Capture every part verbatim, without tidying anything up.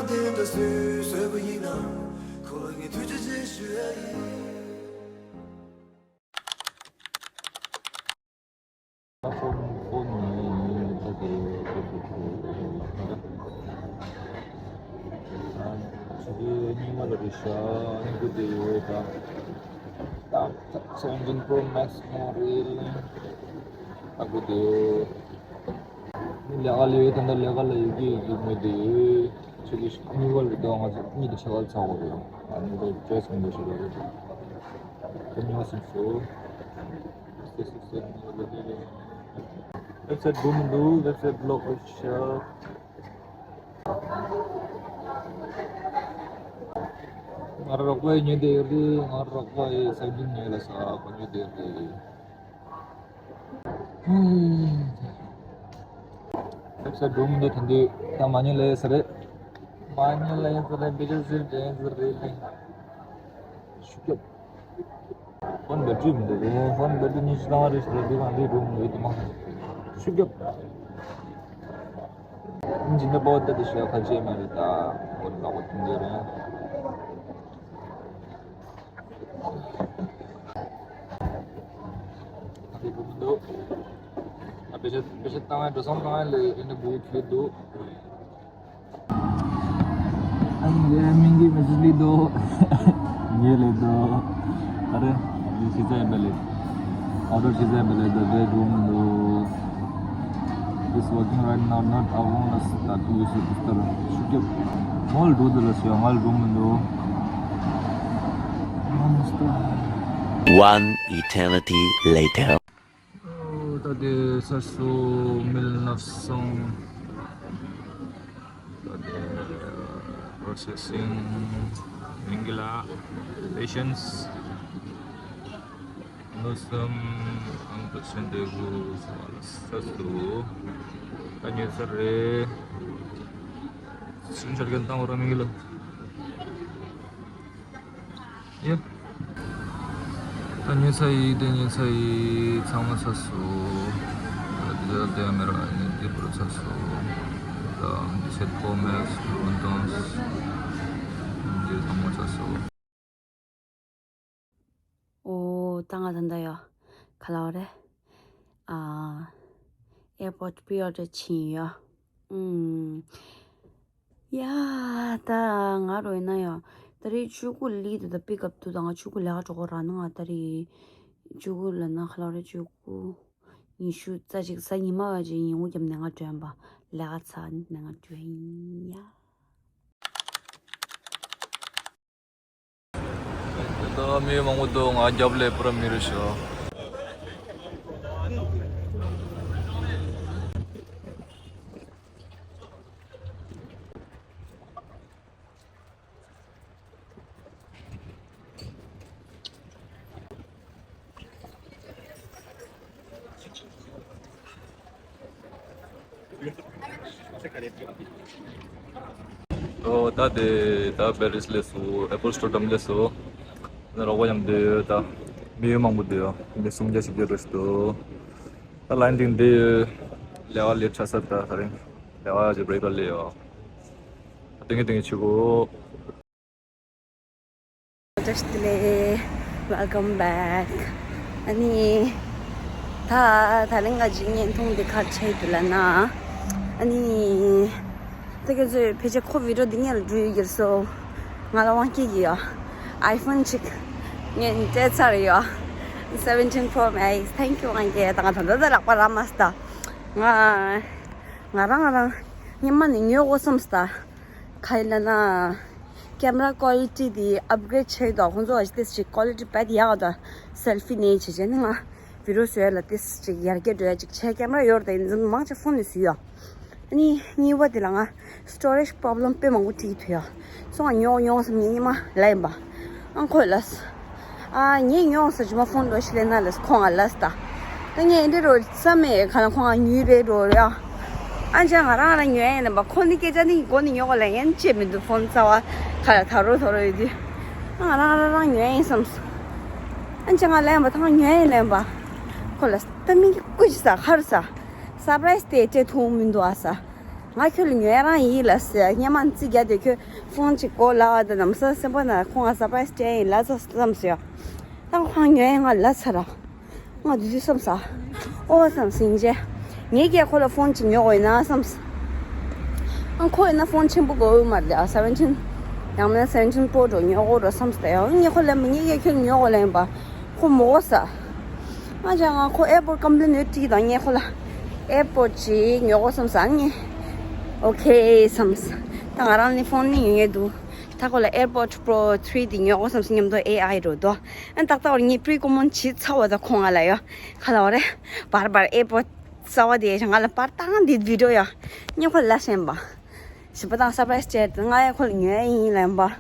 དེ་འདྲ་སུས་བཟོས་པ་ཡིན་ན། ཁོ་ལ་ངས་ཐུགས་རྗེ་ཆེ་ཞུ་ཡ་ཡིན། Seventeen Pro Max ནང་རེད། ཨ་ཁུ་དེ། ནི་ལས་ཀ་ལས་ཡོད་དམ། ད་ལས་ཀ་ལ་ཡོད་ཀྱི་ཡོད་མེད་དེ། ཁྱེད་ཀྱིས་གཉིས་པ་ལས་ད་ང་ཚོ་གཉིས་དེ་ཆ་ག་ཚ་བ་རེད། ཨ་ནི་ད་ཅོའི་སི་མི་འདུག་ཞེས་པ་རེད། ད་ཉོ་སྲིད་སོ། སེ་སེ་སེ་ནི་ལས་ཀ་ལས། ཝེབ་སའིཊ་འགྲོ་མི་འདུག་ཝེབ་སའིཊ་བི་ལོག་རེད་ཤག་ང་རོགས་པ་ཡིས་ཉོས་བསྡད་ཡོད་རེད། ང་རོགས་པ་ཡིས་སེ་བེན་ཊིན་ཉོས་ལ་ས་གོ་ཉོས་བསྡད་ཡོད་རེད། ཧུམ། ཝེབ་སའིཊ་འགྲོ་མི་འདུག་ད་འདི་ད་མ་ཉོས་ལས་ས་རེད། མ་ཉོས་ལས་ས་རེད། བེ་ཅར་ཟེར་དེ་ཟེར་རེད་ལས། ཤུགས་རྒྱབ། ཕོན་བེ་ཊི་རི་མི་འདུག་ཕོན་བེ་ཊི་རི་ཉི་ཤུ་ཐམ་པ་རེད་ཟེར་དུས་གང་འདྲའི་འགྲོ་མི་འདུག་དེ་མ་ཤུགས་རྒྱབ། ཨིན་ཇི་ནི་པོ་ཏི་དེ་ཤོད་ཁ་ཆེ་མ་རེད་ད། འོ་ད་འོ་དེ་འདྲ་རེད། ཨ་དེ་འགྲོ་མི་འདུག་ཨ་བེ་ཤ་བེ་ཤ་བཏང་བའི་འགྲོ་སོང་བཏང་བའི་ལས་ཨེ་འདྲ་དགོས་ཁྱོད་འདུག་ཨ་ནི་ངའི་མིང་གི་མི་ཚེ་ལས་དོ། ངའི་ལས་དོ། ཨ་རེ། འདི་ཤེས་ཚད་ཡིན་པ་ལས། ཨོ་ཌར་ཤེས་ཚད་ཡིན་པ་ལས་དོ་དེ་སྒྲུང་མི་འདུག It's working right now, not I want us that we should start. ཤུགས་རྒྱབ། ངོ་ལ་འགྲོ་འདི་ལ་ཤོད་ང་ལ་སྒྲུང་མི་འདུག One eternity later. ད་དེ་ས་སུ་མིལ་ནག་སོང་། ད་དེ་processing མིང་གི་ལ་patience ནོ་སམ་ཨང་དུ་ཆེན་དེ་གུ་ས་སུ་ད་ཉོས་ས་རེད། སུན་ཆར་གན་ཏང་བ་ར་མིང་གི་ལ། ཡ། ད་ཉོས་ཚར་ཡིན། དེ་ཉོས་ཚར་ཡིན། ཚང་མ་ཚར་སོང་། ད་དེ་ད་དེ་མེ་ར་ནི་དེ་པུར་ཚར་སོང་། ད་འདི་ཤེད་ཕོ་མེག་སི་ལོན་ཏོན་སི་འདི་ཚང་མ་ཚར་སོང་། ཨོ་ད་ང་ད་ད་ཡ་ག་ལ་བ་རེད། ཨ། ཨེར་པོར་ཊི་པི་ཨོར་ཌར་ཕྱིན་ཡོད། ཨུམ། ཡ། ད་ང་རོ་ཡིན་ན་ཡང་ད་རེས་ཆུ་ཁུ་ལི་དུ་ད་པིག་ཨབ་དུ་ད་ང་ཆུ་ཁུ་ལས་ཀ་གྲོགས་ར་ན་ང་ད་རེས་ཆུ་ཁུ་ལ་ན་ཁ་ལ་རེ་ཆུ་ཁུ་ཉི་ཤུ་རྩ་གཅིག་གཟའ་ཉི་མ་བ་ཅིག་ཉིན་གུང་རྒྱབ་ནས་ང་བྲོན་པ་ལས་ཀ་ཚ་ནས་ང་བྲོན་ཡ། ད་མི་མང་པོ་འདུག་ང་རྒྱབ་ལས་པུ་ར་མི་རེད་ཤག་ཨོ་ད་དེ་ད་པེ་རིས་སླེབས་སོང་། ཨེ་པལ་སི་ཊོར་འགྲམ་སླེབས་སོང་། ད་རོགས་པ་མཉམ་དུ་ད་མི་ཡོད་མང་པོ་འདུག་མི་སུམ་བརྒྱ་ཞིག་སླེབས་འགྲོ་ཞིག་འདུག་ད་ལའིན་དེ་འདི་ལས་ཀ་ལས་ཚར་ས་ད་ད་རིང་ལས་ཀ་ཅིག་བྷི་རེག་ལ་སླེབས་ཡོད། ཏིང་ངེ་ཏིང་ངེ་བྱེད་དགོས། བཀྲ་ཤིས་བདེ་ལེགས། Welcome back. ཨ་ནི། ད་ད་ལན་ང་ཅིག་བརྙན་ཐུང་འདི་ག་རེ་བྱས་འདུག་ལབ་ན། ཨ་ནི། ད་ཁྱེད་ཚོས་ཕལ་ཆེར་ཁོ་བི་ཌི་ཡོ་འདི་སྔོན་ལ་འགྲོ་ཡི་གིར་སོ། ང་ལ་དབང་སྐྱེད་ཀྱི་ཡོད། ཨའི་ཕོན་ཅིག་ངས་སྤྲད་ཚར་ཡོད། Seventeen Pro Max. Thank you དབང་སྐྱེད། ད་ང་ད་ལྟ་ད་ལག་པ་རག་མ་སོང་ད། ང་ང་རང་ང་རང་སྔོན་མ་ནས་ཉོ་དགོས་བསམ་སོང་ད། ག་ཡིན་ལབ་ན། ཀེམ་ར་ཀོ་ལི་ཊི་དེ་ཨབ་གི་རེ་ཌི་བྱས་འདུག་ཁོང་ཚོ་ཨ་ཅེ་ཏེ་ཞིག་ཀོ་ལི་ཊི་དཔེ་ཡག་འདུག་སེལ་ཕི་ནས་བྱས་བྱས་ནས་ང་བི་ཌི་ཡོ་བཟོ་ཡ་ལ་ཏེ་ཞིག་ཡར་རྒྱས་འགྲོ་ཡ་ཅིག་བྱས། ཀེམ་ར་ཡོད་རེད་ད། ཡིན་ཙང་མང་ཆེ་ཕོན་ནས་བཟོས་ཡོད། ཨ་ནི་གཉིས་པ་དེ་ལ་ང་སི་ཊོ་རེཇ་པོ་རོབ་ལེམ་དཔེ་མང་པོ་འཕྲད་ཀྱི་འདུག་ཡ། སོང་ང་ཉོ་ཉོ་བསམ་ངས་ཉི་མ་ལབ་ཡིན་པ། ཨང་ཁོས་ལབ། ཨ་ངས་ཉོ་ས་ཇུ་མ་ཕོན་ལོ་ཤི་ལེ་ན་ལབ་ཁོང་ང་ལབ་ད། ད་ངས་འདི་རུ་བསམ་མེད་ག་ལ་ཁོང་ང་ཉུལ་བའི་འགྲོ་རེད་ཨ། ཨ་ཅག་ང་རང་རང་ཉོ་ཡ་ཡིན་ལབ་པ། ཁོ་ནི་སྐད་ཆ་ནི་མགོ་ནས་ཉོ་ག་ལ་ཡན་ཆད་མི་འདུག་ཕོན་རྩ་བ་ག་ལ་ད་རུ་ད་རུ་ཡོད་དུས། ཨ་ང་རང་རང་རང་ཉོ་ཡ་ཡིན་བསམ་སོང་། ཨ་ཅག་ང་ལབ་ཡིན་པ། ད་ང་ཉོ་ཡ་ཡིན་ལབ་པ། ཁོ་ལ་ད་མི་གི་སྐུ་ཅི་ས་ཁར་ས། སར་པ་རའི་སི་དེ་སྤྲད་ཐུབ་མི་འདུག་ཨ་ས། ང་ཁྱོད་ལ་ཉོ་ཡ་རང་ཡིན་ལ་ཟེར། སྔན་མ་རྩིས་རྒྱག་དུས་ཁྱོད་ཕོན་ཅིག་གོ་ལ་བ་དང་ལམ་སང་སེམས་པ་ན་ཁོང་ང་སར་པ་རའི་སི་སྤྲད་ཡིན་ལ་ཚ་བསམ་ཟེར། ད་ཁོང་ཉོ་ཡ་ང་ལ་ཚ་ར། ང་དུས་དུས་བསམ་ས། ཨོ་བསམ་སིང་རྗེ། ངས་ཀྱང་ཁོ་ལ་ཕོན་ཅིག་ཉོ་དགོས་ཡིན་ན་བསམ་ས། ཨང་ཁོ་ཡིན་ན་ཕོན་ཆེན་པོ་དགོས་ཡོད་མ་རེད་ཨ། སེ་བེན་ཊིན། ཡང་མིན་ན་སེ་བེན་ཊིན་པོ་རོ་ཉོ་དགོས་རོ་བསམ་ས། ཡང་ངས་ཁོ་ལ་མི་ངས་ཀྱང་ཁྱོད་ཉོ་དགོས་ལ་ཡིན་པ། ཁོ་མོ་གོ་ས། ང་ཅག་ང་ཁོ་ཨེར་པོར་ཊི་ཀམ་པི་ལེན་ཡོད་དྲིས་དང་ངས་ཁོ་ལ་ཨེར་པོར་ཊི་ཅིག་ཉོ་དགོས་བསམ་ས་ངས། ཨོ་ཁེ་བསམ་ས། ད་ང་རང་ནི་ཕོན་ནི་ཉོ་ཡས་འདུག་ད་ཁོ་ལ་ཨེར་པོར་ཊི་པོ་རོ་ཐི་རི་དེ་ཉོ་དགོས་བསམ་ས་མཉམ་དུ་ཨེ་ཨའི་རོ་དོ། ཨ་ཏག་ཏག་བར་ངས་པི་རི་ཀོ་མན་བྱེད་ཚར་བ་ད་ཁོང་ང་ལ་ཡོད། ཁ་ལ་བ་རེད། བར་བར་ཨེར་པོར་ཊི་གསར་བ་དེ་ང་ལ་པར་བཏང་འདི་བི་ཌི་ཡོ་ཡ། ངས་ཁོ་ལ་ཤེས་པ། ཞིབ་པ་དང་སར་པ་རའི་སི་སྤྲད་དེ་ང་ཡང་ཁོ་ལ་ཉོ་ཡ་ཡིན་ལབ་པ།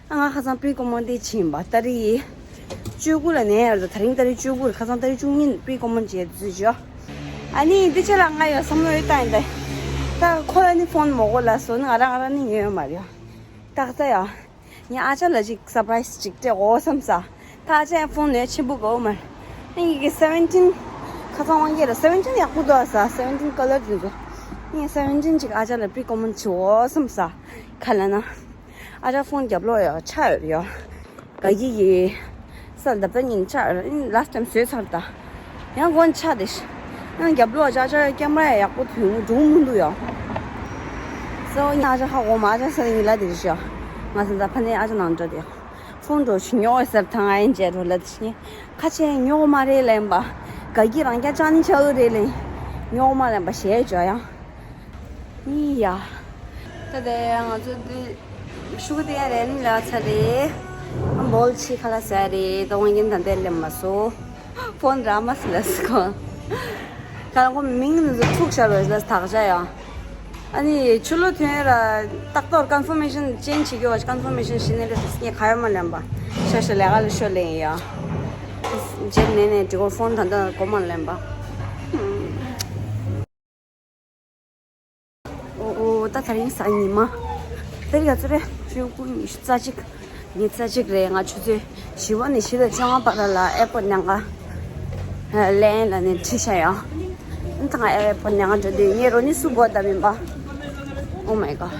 ཨ་ང་ཁ་སང་པི་རི་ཀོ་མན་དེ་ཕྱིན་པ་ཏ་རིག་བཅུ་དགུ་ལ་ནས་ཡར་དུ་ད་རིང་ཏ་རིག་བཅུ་དགུ་རེད། ཁ་སང་ཏ་རིག་བཅུ་གཉིས་པི་རི་ཀོ་མན་བྱས་དུས་ཅོ། ཨ་ནི་འདི་ཆ་ལ་ང་ཡང་བསམ་བློ་ཡོད་བཏང་ཡིན་ད། ད་ཁོ་ལ་ནི་ཕོན་མོ་གོ་ལ་སོ་ནི་ང་རང་ང་རང་ནི་ཉོས་ཡོད་མ་རེད་ཡ། ཏག་ཏག་ཡ། ངས་ཨ་ཅག་ལ་ཅིག་སར་པ་རའི་སི་ཅིག་སྤྲད་འོ་བསམ་ས། ད་ཨ་ཅག་ཡང་ཕོན་ལས་ཆེན་པོ་དགོས་མ་རེད། ངས་ཀྱི་སེ་བེན་ཊིན། ཁ་སང་དབང་རྒྱལ་ལ་སེ་བེན་ཊིན་ཡག་པོ་འདུག་ཨ་ས་སེ་བེན་ཊིན་ཀ་ལར་དེ་ཚོ། ངས་སེ་བེན་ཊིན་ཅིག་ཨ་ཅག་ལ་པི་རི་ཀོ་མན་བྱེད་འོ་བསམ་ས། ག་ལ་ན། ཨ་ཅག་ཕོན་རྒྱབ་ལོགས་ཡོད་ཆ་ཡོད་ཡོད། ག་གི་གི། ས་ལ་ད་ཉིན་ཆ་ཡོད་ལ་སི་ཊེམ་བཟོས་ཚར་ད། ཡང་གོན་ཆ་དེ་ཤི། ཡང་རྒྱབ་ལོགས་ཅག་ཅག་ཀེམ་ར་ཡག་པོ་ཐོན་འགྲོ་མི་འདུག་ཡ། སོ་ཉ་ཨ་ཅག་ཧ་གོ་མ་ཨ་ཅག་ས་ཡིན་ལ་དེ་ཤི། ང་ས་ད་ཕ་ནས་ཨ་ཅག་ནང་འགྲོ་དེ། ཕོན་འགྲོ་ཤི་ཉོ་ཟེར་ཐང་ཨ་ཡིན་ཅེ་རོ་ལ་དེ་ཤི། ཁ་ཆེ་ཉོ་མ་རེད་ལེན་པ། ག་གི་རང་རྒྱ་ཅག་ནི་ཆ་འུ་རེད་ལེན། ཉོ་མ་ལེན་པ་ཞེས་བྱོ་ཡ། ཡི་ཡ། ད་དེ་ང་ཚོ་འདི་ཤུ་གུ་དེ་ཡ་རེད་ནི་ལ་ཚ་རེད། བོལ་ཆི་ཁ་ལ་ཟ་རེད་ད་དབང་རྒྱལ་ད་འདས་ལེམ་མ་སོ། ཕོན་ར་མ་སི་ལ་སི་ཁོ། ཁ་ཁོ་མིང་ནི་ཚོ་ཐུག་ཤར་བས་ལ་དག་ཆ་ཡ། ཨ་ནི་ཆུ་ལོ་ཐོན་ར་ཏག་ཏོར་ཀོན་ཕོར་མེ་ཤན་ཅེན་ཇི་བྱེད་རྒྱུ་བ་ཀོན་ཕོར་མེ་ཤན་ཤི་ནི་རེད་ངས་ཁ་ཡོ་མ་ལེན་པ། ཤ་ཤ་ལས་ཀ་ལ་ཤོ་ལེན་ཡ། རྗེས་ནས་ནས་འགྲིག་གོ་ཕོན་ད་ད་གོ་མ་ལེན་པ། ཨོ་ཨོ་ད་དེ་རིང་གཟའ་ཉི་མ། དེ་རིང་ག་ཚོད་རེད། ཕྱི་དགུ་ཉི་ཤུ་རྩ་གཅིག་ཉི་ཤུ་རྩ་གཅིག་རེད། ང་ཆུ་ཚོད་བཞི་པ་ནས་བཞི་དང་བཅོ་ལྔ་བར་ལ་ཨེར་པོར་ཊི་ཉག་ག་ལེན་ལ་ནས་ཁྲིད་ཤག་ཡ། ད་ང་ཨེར་པོར་ཊི་ཉག་ག་འགྲོ་དུས་ངས་རོ་ནི་སུ་བོ་ད་མིན་པ། Oh my god.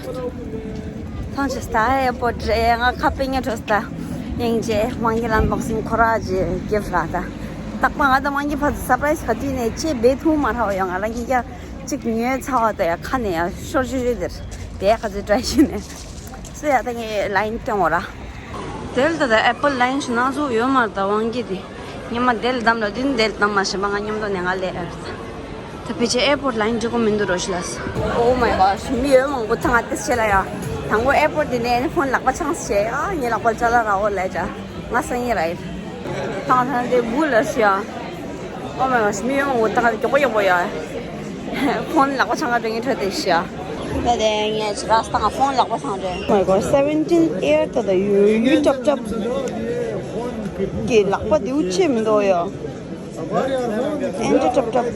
ཐང་ཆེ་སྟ་ཨེར་པོར་ཊི་རེད། ང་ཁ་པེ་ཉེ་འགྲོ་སྟ། སྙིང་རྗེ་དབང་གི་ལན་བོག་སིང་ཁོ་ར་ཇེ་གེབ་ར་ད། རྟག་པ་ང་ད་དབང་གི་ཕ་ཚོ་སར་པ་རའི་སི་ག་དུས་ནས་ཅེ་བེ་ཐུང་མ་ར་བ་ཡོང་ང་རང་གི་ཡ། གཅིག་ཉོས་ཚར་བ་དང་ཡ་ཁ་ནས་ཡ་ཤོར་ཤོར་ཤོར་དེར་དེ་ག་ཚོད་ཊི་རའི་བྱས་ནས་སུ་ཡ་ད་ངས་ལ་ཡིན་སྟོན་འོ་ར། དེ་ལ་ད་ལྟ་ཨེ་པལ་ལ་ཡིན་ཞིག་ན་ཚུགས་ཡོད་མ་རེད་ད་དབང་གི་དེ་ཉི་མ་དེ་ལ་བདམས་ལ་དུས་དེ་ལ་བདམས་མ་ཤེས་པ་ང་མཉམ་དུ་ནས་ང་ལས་ཨེ་རེད། ད་ཕལ་ཆེར་ཨེར་པོར་ཊི་ལ་ཡིན་འགྲིག་གོ་མི་འདུག་རོ་ཤི་ལ་སོ། Oh my god. མི་ཡོད་མང་པོ་ཐང་ང་ཏེ་ཆེ་ལ་ཡ། དང་པོ་ཨེར་པོར་ཊི་དེ་ནས་ཕོན་ལག་པ་འཆང་ཟེར་ཡ་ངའི་ལག་པ་ལ་ཅ་ལག་ར་འོ་ལས་ཅ། ང་སང་ཉིན་ར་ཡིན། ཐང་ཐང་དེ་བུ་ལ་ཤི་ཡ། Oh my god. མི་ཡོང་འོ་ད་ག་མགྱོགས་པོ་མགྱོགས་པོ་ཡ། ཕོན་ལག་པ་འཆང་ག་འགྲོ་ངེས་འཕྲོད་དེ་ཤི་ཡ། ད་དེ་ངས་ཅི་ར་སྟངས་ཕོན་ལག་པ་འཆང་འགྲོ། Oh my god. སེ་བེན་ཊིན་ཨེར་ད་ད་ཡོད་ཡོད་ཅབ་ཅབ། གི་ལག་པ་དེའུ་ཆེ་མི་འདུག་ཡ། ཨེན་ཇི་ཀྲབ་ཀྲབ།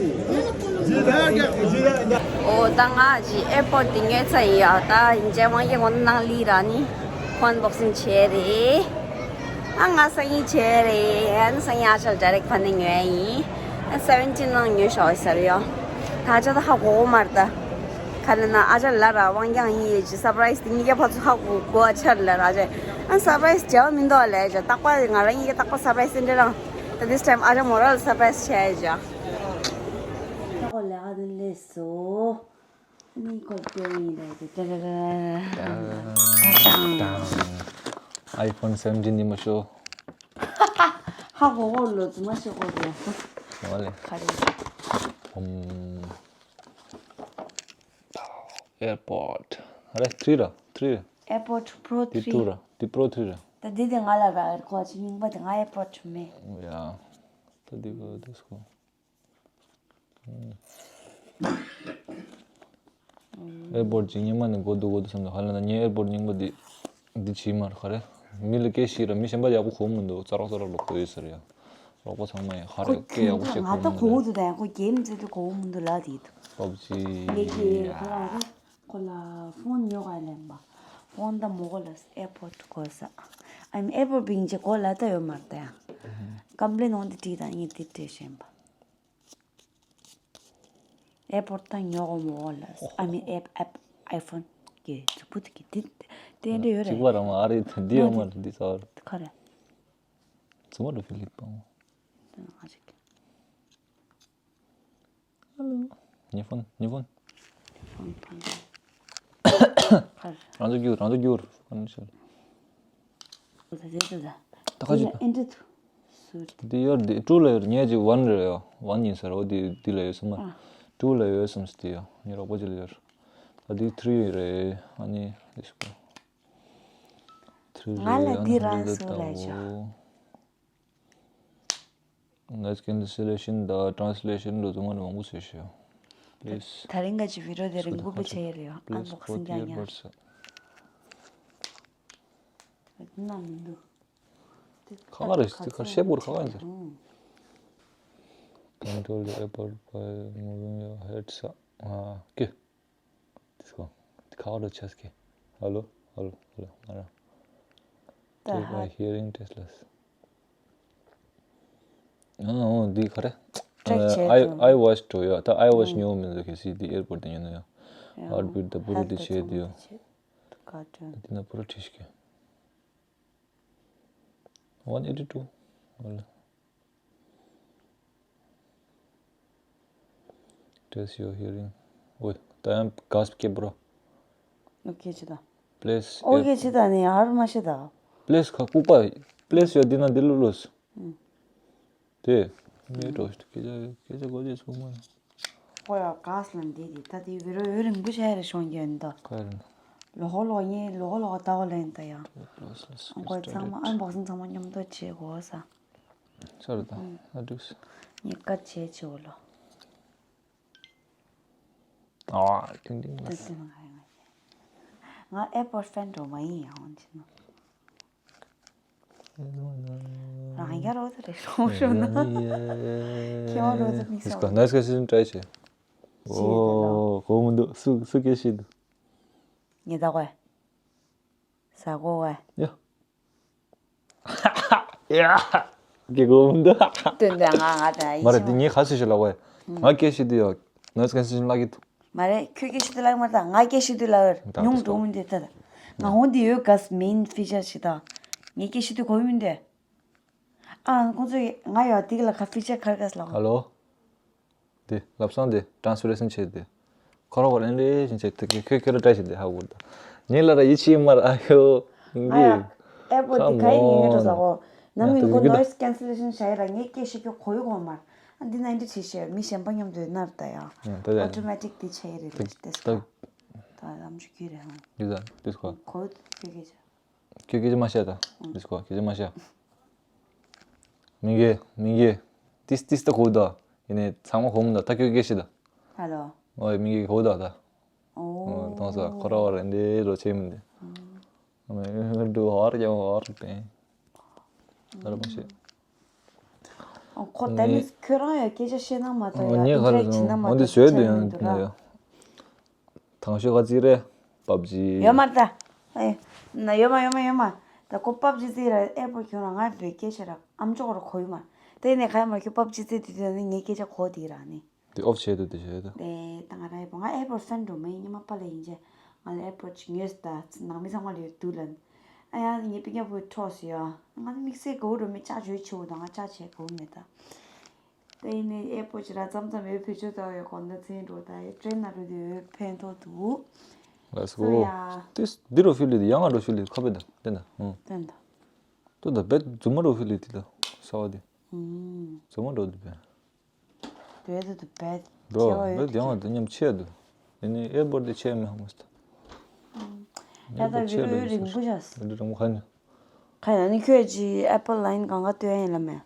ཨོ་ད་ང་ཅི་ཨེར་པོར་ཊི་དེ་ཉོས་ཚར་ཡིན་ཡ། ད་ཡིན་ཅེ་དབང་གི་ངོ་ནང་ལི་ར་ནི་ཕོན་བོག་སིང་བྱས་རེད། ཨ་ང་སང་ཉིན་བྱས་རེད། ཨ་ནི་སང་ཉིན་ཨ་ཅག་ལ་ཌའི་རེག་ཕ་ནས་ཉོས་ཡིན། ཨ་སེ་བེན་ཊིན་ནང་ཉོས་ཤོག་ཟེར་ཡོ། ད་ཨ་ཅག་ད་ཧ་གོ་གོ་མ་རེད་ད། ག་ལ་ན་ཨ་ཅག་ལ་ར་དབང་གི་ཡིན་ཡེ་ཅི་སར་པ་རའི་སི་དེ་གཉིས་ཀ་ཕར་ཚུར་ཧ་གོ་གོ་ཨ་ཅག་ལ་ར་ཨ་ཅག་ཨ་སར་པ་རའི་སི་བྱས་བ་མི་འདུག་ཨ་ལས་ཨ་ཅག་རྟག་པར་ང་རང་གཉིས་ཀ་རྟག་པར་སར་པ་རའི་སི་འདྲ་རང་། ད་this time ཨ་ཅག་མོ་རང་ལ་སར་པ་རའི་སི་བྱས་ཡ་ཅག་ད་ཁོ་ལས་ཀ་དེ་ལས་སོ། ནི་ཁོ་སྐྱེ་ཡིན་རེད་དེ་ཏ་ཏ་ཏ་ཏ་ཏ། ཨའི་ཕོན་སེ་བེན་ཊིན་ནི་མ་ཤོ། ཧ་གོ་གོ་ལོ་ཙི་མ་ཤོ་གོ་རེད། ཨོ་ལེ། ག་རེ། ཨམ། ཨེར་པོར་ཊི། ཨ་རེ་ཐི་རི་ར་ཐི་རི་ར། ཨེར་པོར་ཊི་པོ་རོ་ཐི་ཐི་རི། ཊུ་ར་ཐི་པོ་རོ་ཐི་རི་ར། ད་འདི་དེ་ང་ལ་ར་ཨེར་ཁོ་ཅི་རྙིང་པ་དེ་ང་ཨེར་པོར་ཊི་མེད། ཡ། ད་འདི་གོ་འདི་སྐོ། ཨེར་པོར་ཊི་ཅིག་སྔོན་མ་ནས་དགོས་འདུག་དགོས་འདུག་བསམ་འདུག་ཧ་ལས་ན་ངའི་ཨེར་པོར་ཊི་རྙིང་པ་འདི་འདི་བྱིས་མ་རེད་ག་རེ། མི་ལ་སྐད་ཤེས་ར་མི་གཞན་པ་ཡག་པོ་གོ་མི་འདུག་ཙག་རོག་ཙག་རོག་ལོག་གོ་ཡོད་ཟེར་ཡ། རོགས་པ་ཚང་མ་ཡང་ཧ་རེ་སྐད་ཡག་པོ་བཤད་གོ་མི་འདུག་ང་ད་གོ་གི་འདུག་ད་ཡང་ཁོ་གེམ་རྩེ་དུས་གོ་མི་འདུག་ལ་དེ་འདུག་པབ་ཇི་ངས་ཀྱི་ཡ། ཁོ་ལ་རེད། ཁོ་ལ་ཕོན་ཉོ་ག་ལེན་པ། ཕོན་ད་མོ་གོ་ལ་ཨེར་པོར་ཊི་གོ་ས། ཨ་ནི་ཨེར་པོར་ཊི་བིང་ཅེ་གོ་ལ་ད་ཡོད་མ་རེད་ད་ཡང་། ཀམ་པི་ལེན་འོང་དེ་བྲིས་དང་ངས་དེ་བྲིས་བཞིན་པ། ཨེ་པོར་ད་ཉོ་གོ་མོ་ལ། ཨ་མི་ཨེ་ཨེ་ཨའི་ཕོན་གི་གཟུགས་པོ་དེ་གི་དེ་དེ་འདྲ་ཡོད་རེད། གཅིག་པ་རང་ཨ་རི་དང་འདི་ཡོད་མ་རེད། འདི་ཚ་བ་རེད། ཁ་རེད། ཚུ་མ་རུ་ཕི་ལིག་པང་། ཨ་རིག་ཧ་ལོ། ཉི་ཧྥོན། ཉི་ཧྥོན། ཧྥོན་ཧྥོན། ཁ་རེད། རང་ཚོ་རྒྱུག་རང་ཚོ་རྒྱུག་ཁ་ནི་ཤོད། ད་ཁ་ཅིག་ཨེ་འདྲ་དུ། འདི་ཡོད། འདི་ཊུ་ལ་ཡོད། ངས་ཅིག་ཝན་རེད་ཡ། ཝན་ཡིན་ཟེར། འོ་འདི་འདི་ལ་ཡོད་སོང་མ། ཊུ་ལ་ཡོད་སོང་ཟེར་འདི་ཡ། ངའི་རོགས་པ་ཅིག་ལ་ཡོད། ད་འདི་ཐི་རི་རེད། ཨ་ནི་འདི་ཤོག་ཐི་རི་ང་ལ་རེད། ཨ་ནི་འདི་རང་ཧ་ལས་སུ་ལ་ལྟ་ཡོད་བོ། Noise cancellation དང་translation ལོ་ཚང་མ་མང་པོ་བྱས་ཤོག Please. ད་རིང་ག་ཅི་བི་ཌི་ཡོ་དེ་རིང་པོ་པོ་བྱས་ཡོད་རེད་ཡ། ཨན་བོག་སིང་རྒྱག་ཡ། ཁ་ཁ་རེད། ཁ་ཁ་ཤེས་པོར་ཁ་ཁ་ཡིན་ཟེར། Control the airport by moving your heads up. ཨ་ཀེ། དེ་སྐོར་དེ་ཁ་བ་ལ་ཆ་སྐྱེ། ཧ་ལོ། ཧ་ལོ། ཧ་ལོ། ང་རང་། Take my hearing test ལ། ཨ་འོ་འདི་ག་རེ། Track བྱས་ཨའི་འགྲོ། ཨའི་ཝོ་ཆི་འགྲོ་ཡ། ད་ཨའི་ཝོ་ཆི་ཉོ་མི་འདུག་གལ་སྲིད་འདི་ཨེར་པོར་དུ་ཉོ་ན་ཡ། ཧར་བིཊ་དང་པུ་རི་དེ་བྱས་དུ་ཡ། འདི་ན་པུ་ར་ཁྲིད་ཤིག One eighty two. Test your hearing. ཨོ། ད་ཡང་ག་སྐད་པོ་ར། ཨོ་ཁེ་ཆི་ད། Place. ཨོ་ཁེ་ཆི་ད་ནི་ཨར་མ་ཤི་ད། Place ཁ་ལྐུགས་པ། Place ཡོད་འདི་ན་འདི་ལུ་ལུས། དེ། མེད་འགྲོ་སྐད་ཆ་སྐད་ཆ་གོ་ཆེ་ཚུགས་མ། ཁོ་ཡ་ག་སི་ལ་འདི་དེ་ད་དེ་བི་རོ་ཡོད་རིང་པོ་ཤ་ཡ་རེ་ཤོང་རྒྱུ་ཡིན་ད། ཁ་རེད། ལོ་ཧོ་ལོ་ངའི་ལོ་ཧོ་ལོ་ད་བ་ལེན་ད་ཡ། ཁོ་ཚང་མ་ཨན་བོག་སིང་ཚང་མ་མཉམ་དུ་བྱེད་དགོས་ས། ས་རུ་དང་ཨ་འགྲིགས། ངས་བཀའ་བྱས་ཆེ་བོ་ལོ། ཨ་ཏིང་ཏིང་ལ། ཏིང་ཏིང་ང་ང་ང་ཨེ་པོར་ཕེན་འགྲོ་མ་ཡིན་ཡང་འོན་ཅི་ན། རང་ཡ་རོ་ད་རེ་རོ་ཤོ་ན། ཁྱེད་རོ་ད་མིག་ས། ནས་ཀ་སི་ཤིན་ཏྲའི་ཆེ། ཨོ་གོ་མི་འདུག་སུ་སུ་སྐད་ཤེས་འདུག་ངེ་ད་གོ་ས་གོ་བ། ཡ། ཡ། གི་གོ་མི་འདུག་སྟོན་དེ་ང་ང་ད་ཡི་མ་རེད། འདི་ངས་ག་སུ་ཞིག་ལབ་བས། ང་སྐད་ཤེས་འདུག་ཡ། ནས་ཀ་སི་ཤིན་ལབ་གི་འདུག་མ་རེད། ཁྱོད་སྐད་ཤེས་དུས་ལགས་མ་རེད། ད་ང་སྐད་ཤེས་དུས་ལགས་ད་ཉུང་འགྲོ་མི་འདུག་ད་ད་ང་འོང་འདི་ཡོད་ག་སི་མེན་ཕི་ཅར་ཞིག་ད། ངས་སྐད་ཤེས་དུས་གོ་མི་འདུག་ཨ་ཁོང་ཚོས་ང་ཡོད་འདི་ག་ལ་ཁ་ཕི་ཅར་ཁར་ག་སི་ལགས། ཧ་ལོ། དེ་ལབ་སོང་དེ་ཊ་རན་སི་ལེ་ཤན་བྱས་ཏེ། ཁོ་ར་བ་ལེན་ལེ་ཤན་བྱས་ཏེ་ཁྱོད་ཁྱོད་ར་བཀྲ་ཤིས་དེ་ཧ་གོ་ད། ཉིན་ལ་ར་ཡིད་ཆེས་མར་ཨ་ཡོ། ང་ཡ་ཨེ་པོ་འདི་ག་ཡིན་ཡོད་འགྲོ་ས་གོ། ནམ་ཡིན་གོ་ནོ་ཡིས་ཀེན་སི་ལེ་ཤན་བྱས་ར་ངས་སྐད་ཤེས་ཁྱོད་གོ་ཡོད་གོ་མར། ཨ་འདི་ན་འདི་བྱེད་ཤེས་མི་གཞན་པ་མཉམ་དུ་ཡོད་ན་ར་ད་ཡ། ཨ་ཏོ་མེ་ཊིག་འདི་བྱས་རེད་ལེ་ཤ་ཏེ་སྐོ། ད་ལམ་ཞུ་གི་རེད་ཧང་། འདི་ད་ཏེ་སྐོ། གོ་ཡོད་ཁྱོད་སྐད་ཆ། ཁྱོད་སྐད་ཆ་མ་བཤད་ད། ཨང་། ལིས་ཁོ་སྐད་ཆ་མ་བཤད། མི་དགེ་མི་དགེ། ཏིས་ཏིས་ད་གོ་ད། ཡིན་ནའི་ཚང་མ་གོ་མི་ད། ད་ཁྱོད་སྐད་ཤེས་ད། ཧ་ལོ། ཨོའི་མི་དགེ་གོ་ད་ད། ཨོ། ཨོ་ཐོང་ས་ཁོ་ར་བ་རེ་འདི་རོ་ཆེ་མི་འདི། ཨ་མ་འདུ་ཧར་ཀྱང་ཧར་པེ། ཧར་མ་ཤེས། ཨོ་ཁོ་ད་ནི་ཁྱོད་རང་ཡང་སྐད་ཆ་བཤད་ན་མ་གཏོགས་ཡང་ཨིན་ཊི་རེག་བྱེད་ན་མ་གཏོགས་ཆ་ཡོད་མི་འདུག་ར། ཐང་ཤོ་ག་ཙི་རེད། པབ་ཇི། ཡོད་མ་རེད་ད། ཨེ། ན་ཡོད་མ་ཡོད་མ་ཡོད་མ། ད་ཁོ་པབ་ཇི་ཙི་ར་ཨེ་པོ་ཁྱོད་རང་ང་བོད་སྐད་ཆ་ར་ཨམ་ཅོག་ར་གོ་ཡོད་མ། དེ་ནས་ག་ཡ་མ་ཁྱོད་པབ་ཇི་ཙི་དེ་དུས་ནས་ངའི་སྐད་ཆ་གོ་དེ་ར་ནི། དེ་ཨོཕ་བྱས་འདུག་དེ་བྱས་འདུག་དེ་ད་ང་ར་ཨེ་པོ་ང་ཨེ་པོ་ཧྥེན་འགྲོ་མ་ཡིན། ཉི་མ་པ་ལ་ཡིན་ཅེ། ང་ལ་ཨེ་པོ་ཅིག་ཉོས་ད་ནང་མི་ཚང་མ་ལ་ཡོད་དུ་ལན། ཨ་ཡ་ངའི་པི་ཉ་བུ་ཁྲོ་སི་ཡ། ང་དམིགས་བསལ་གོ་རུ་མི་ཅག་བྱོས་ཆེ་བོ་དང་ང་ཅག་བྱས་གོ་མེད་ད། དེ་ཡིན་ནའི་ཨེ་པོ་ཅི་ར་ཙམ་ཙམ་ཡོད་བེད་སྤྱོད་ལྟ་བའི་གོ་ན་ཚན་འགྲོ་ད་ཡོད་ཊེན་ན་རུ་དེ་ཡོད་ཕན་ཐོགས་འདུག Let's go. ཡ། ཏིས་འདི་རུ་ཕི་ལི་དེ་ཡང་ང་རུ་ཕི་ལི་ཁ་བེ་ད་དེ་ན་ཧུ། དེ་འདྲ། ཏུ་ད་བེད་རྫུན་མ་རུ་ཕི་ལི་དེ་ད་ས་བ་དེ། ཧུ། རྫུན་མ་རུ་དེ་བེ། བེད་དུ་བེད། འགྲོ་བེད་ཡང་དེ་མཉམ་ཆེ་འདུག་དེ་ནི་ཨེ་པོ་དེ་ཆེ་མེ་ཧ་མ་སྟ། ད་ད་བི་རུ་རིང་པོ་ཤ་སི། བི་རུ་རིང་པོ་ཁ་ནི། ཁ་ཡ་ནི་ཁྱོད་ཀྱི་Apple line གང་ག་སྟོན་ཡིན་ལ་མེ།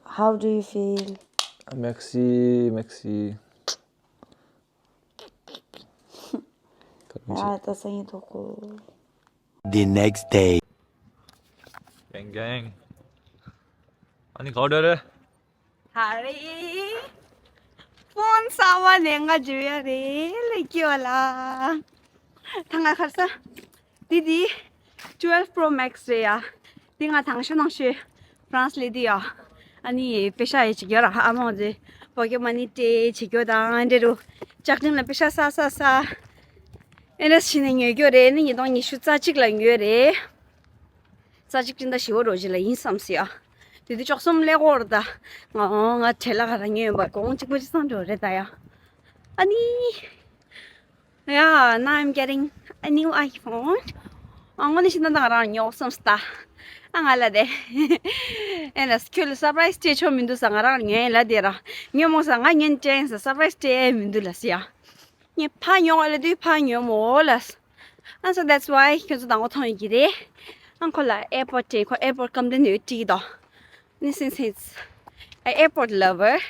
How do you feel? Messy, messy. ཡ་ད་སང་ཉིན་ཐོག་གོ། The next day. གེང་གེང་། ཨ་ནི་ག་བར་འགྲོ་རེད། ཧ་རེ། ཕོན་གསར་བ་ནས་ང་འཇུ་ཡ་རེད་ལེ་སྐྱེ་བ་ལ། ད་ང་ཁར་ས། འདི་འདི། twelve Pro Max རེད་ཡ། འདི་ང་དང་ཤོ་ནང་ཤོས། France ལེ་འདི་ཡ། ཨ་ནི་པེ་ཤ་ཡེ་ཅིག་ཡོད་ར་ཨ་མ་འོ་ཛེ། པོ་ཀེ་མ་ནི་སྤྲད་བྱེད་རྒྱུ་དང་འདྲ་རུ། ལྕགས་ཀྲིན་ལ་པེ་ཤ་ས་ས་ས། ཨེ་ནས་ཕྱིན་ནས་ཉོ་རྒྱུ་རེད། ནི་ཉིས་སྟོང་ཉི་ཤུ་རྩ་གཅིག་ལ་ཉོས་རེད། རྩ་གཅིག་ཀྲིན་ད་ཞི་བ་རོ་ཇི་ལ་ཡིན་བསམ་སི་ཡ། དེ་དུས་བཅུ་གསུམ་ལས་འགོར་ད། ང་ང་བྲེལ་ལ་ག་ར་ཉོས་པ་གོང་གཅིག་པོ་ཅི་སང་འགྲོ་རེད་ད་ཡ། ཨ་ནི། Yeah, now I'm getting a new iPhone. ཨ་ངོ་ནི་ཤི་ན་ད་ང་རང་ཉོ་བསམ་སི་ད། ཨ་ང་ལ་དེ། ཨེ་ལ་ཁྱོད་ལ་སར་པ་རའི་སི་སྤྲད་ཆོག་མི་འདུག་ས། ང་རང་ཉོ་ཡིན་ལ་དེ་ར། ཉོ་མོ་ས་ང་ཉོན་ཅན་ས་སར་པ་རའི་སི་སྤྲད་མི་འདུག་ལ་སི་ཡ། ངས་ཕ་ཉོ་བ་ལ་དུས་ཕ་ཉོ་མོ་ལ། And so that's why ཁྱོད་ཚོ་དང་པོ་མཐོང་ཡོད་ཀྱི་རེད། ཨང་ཁོ་ལ་ཨེར་པོར་ཊི་ཁོ་ཨེར་པོར་ཊི་ཀམ་པ་ལེན་ཡོད་ཀྱི་དོ། ནི་སིན་སིན་ཨེར་པོར་ཊི་ལ་བར།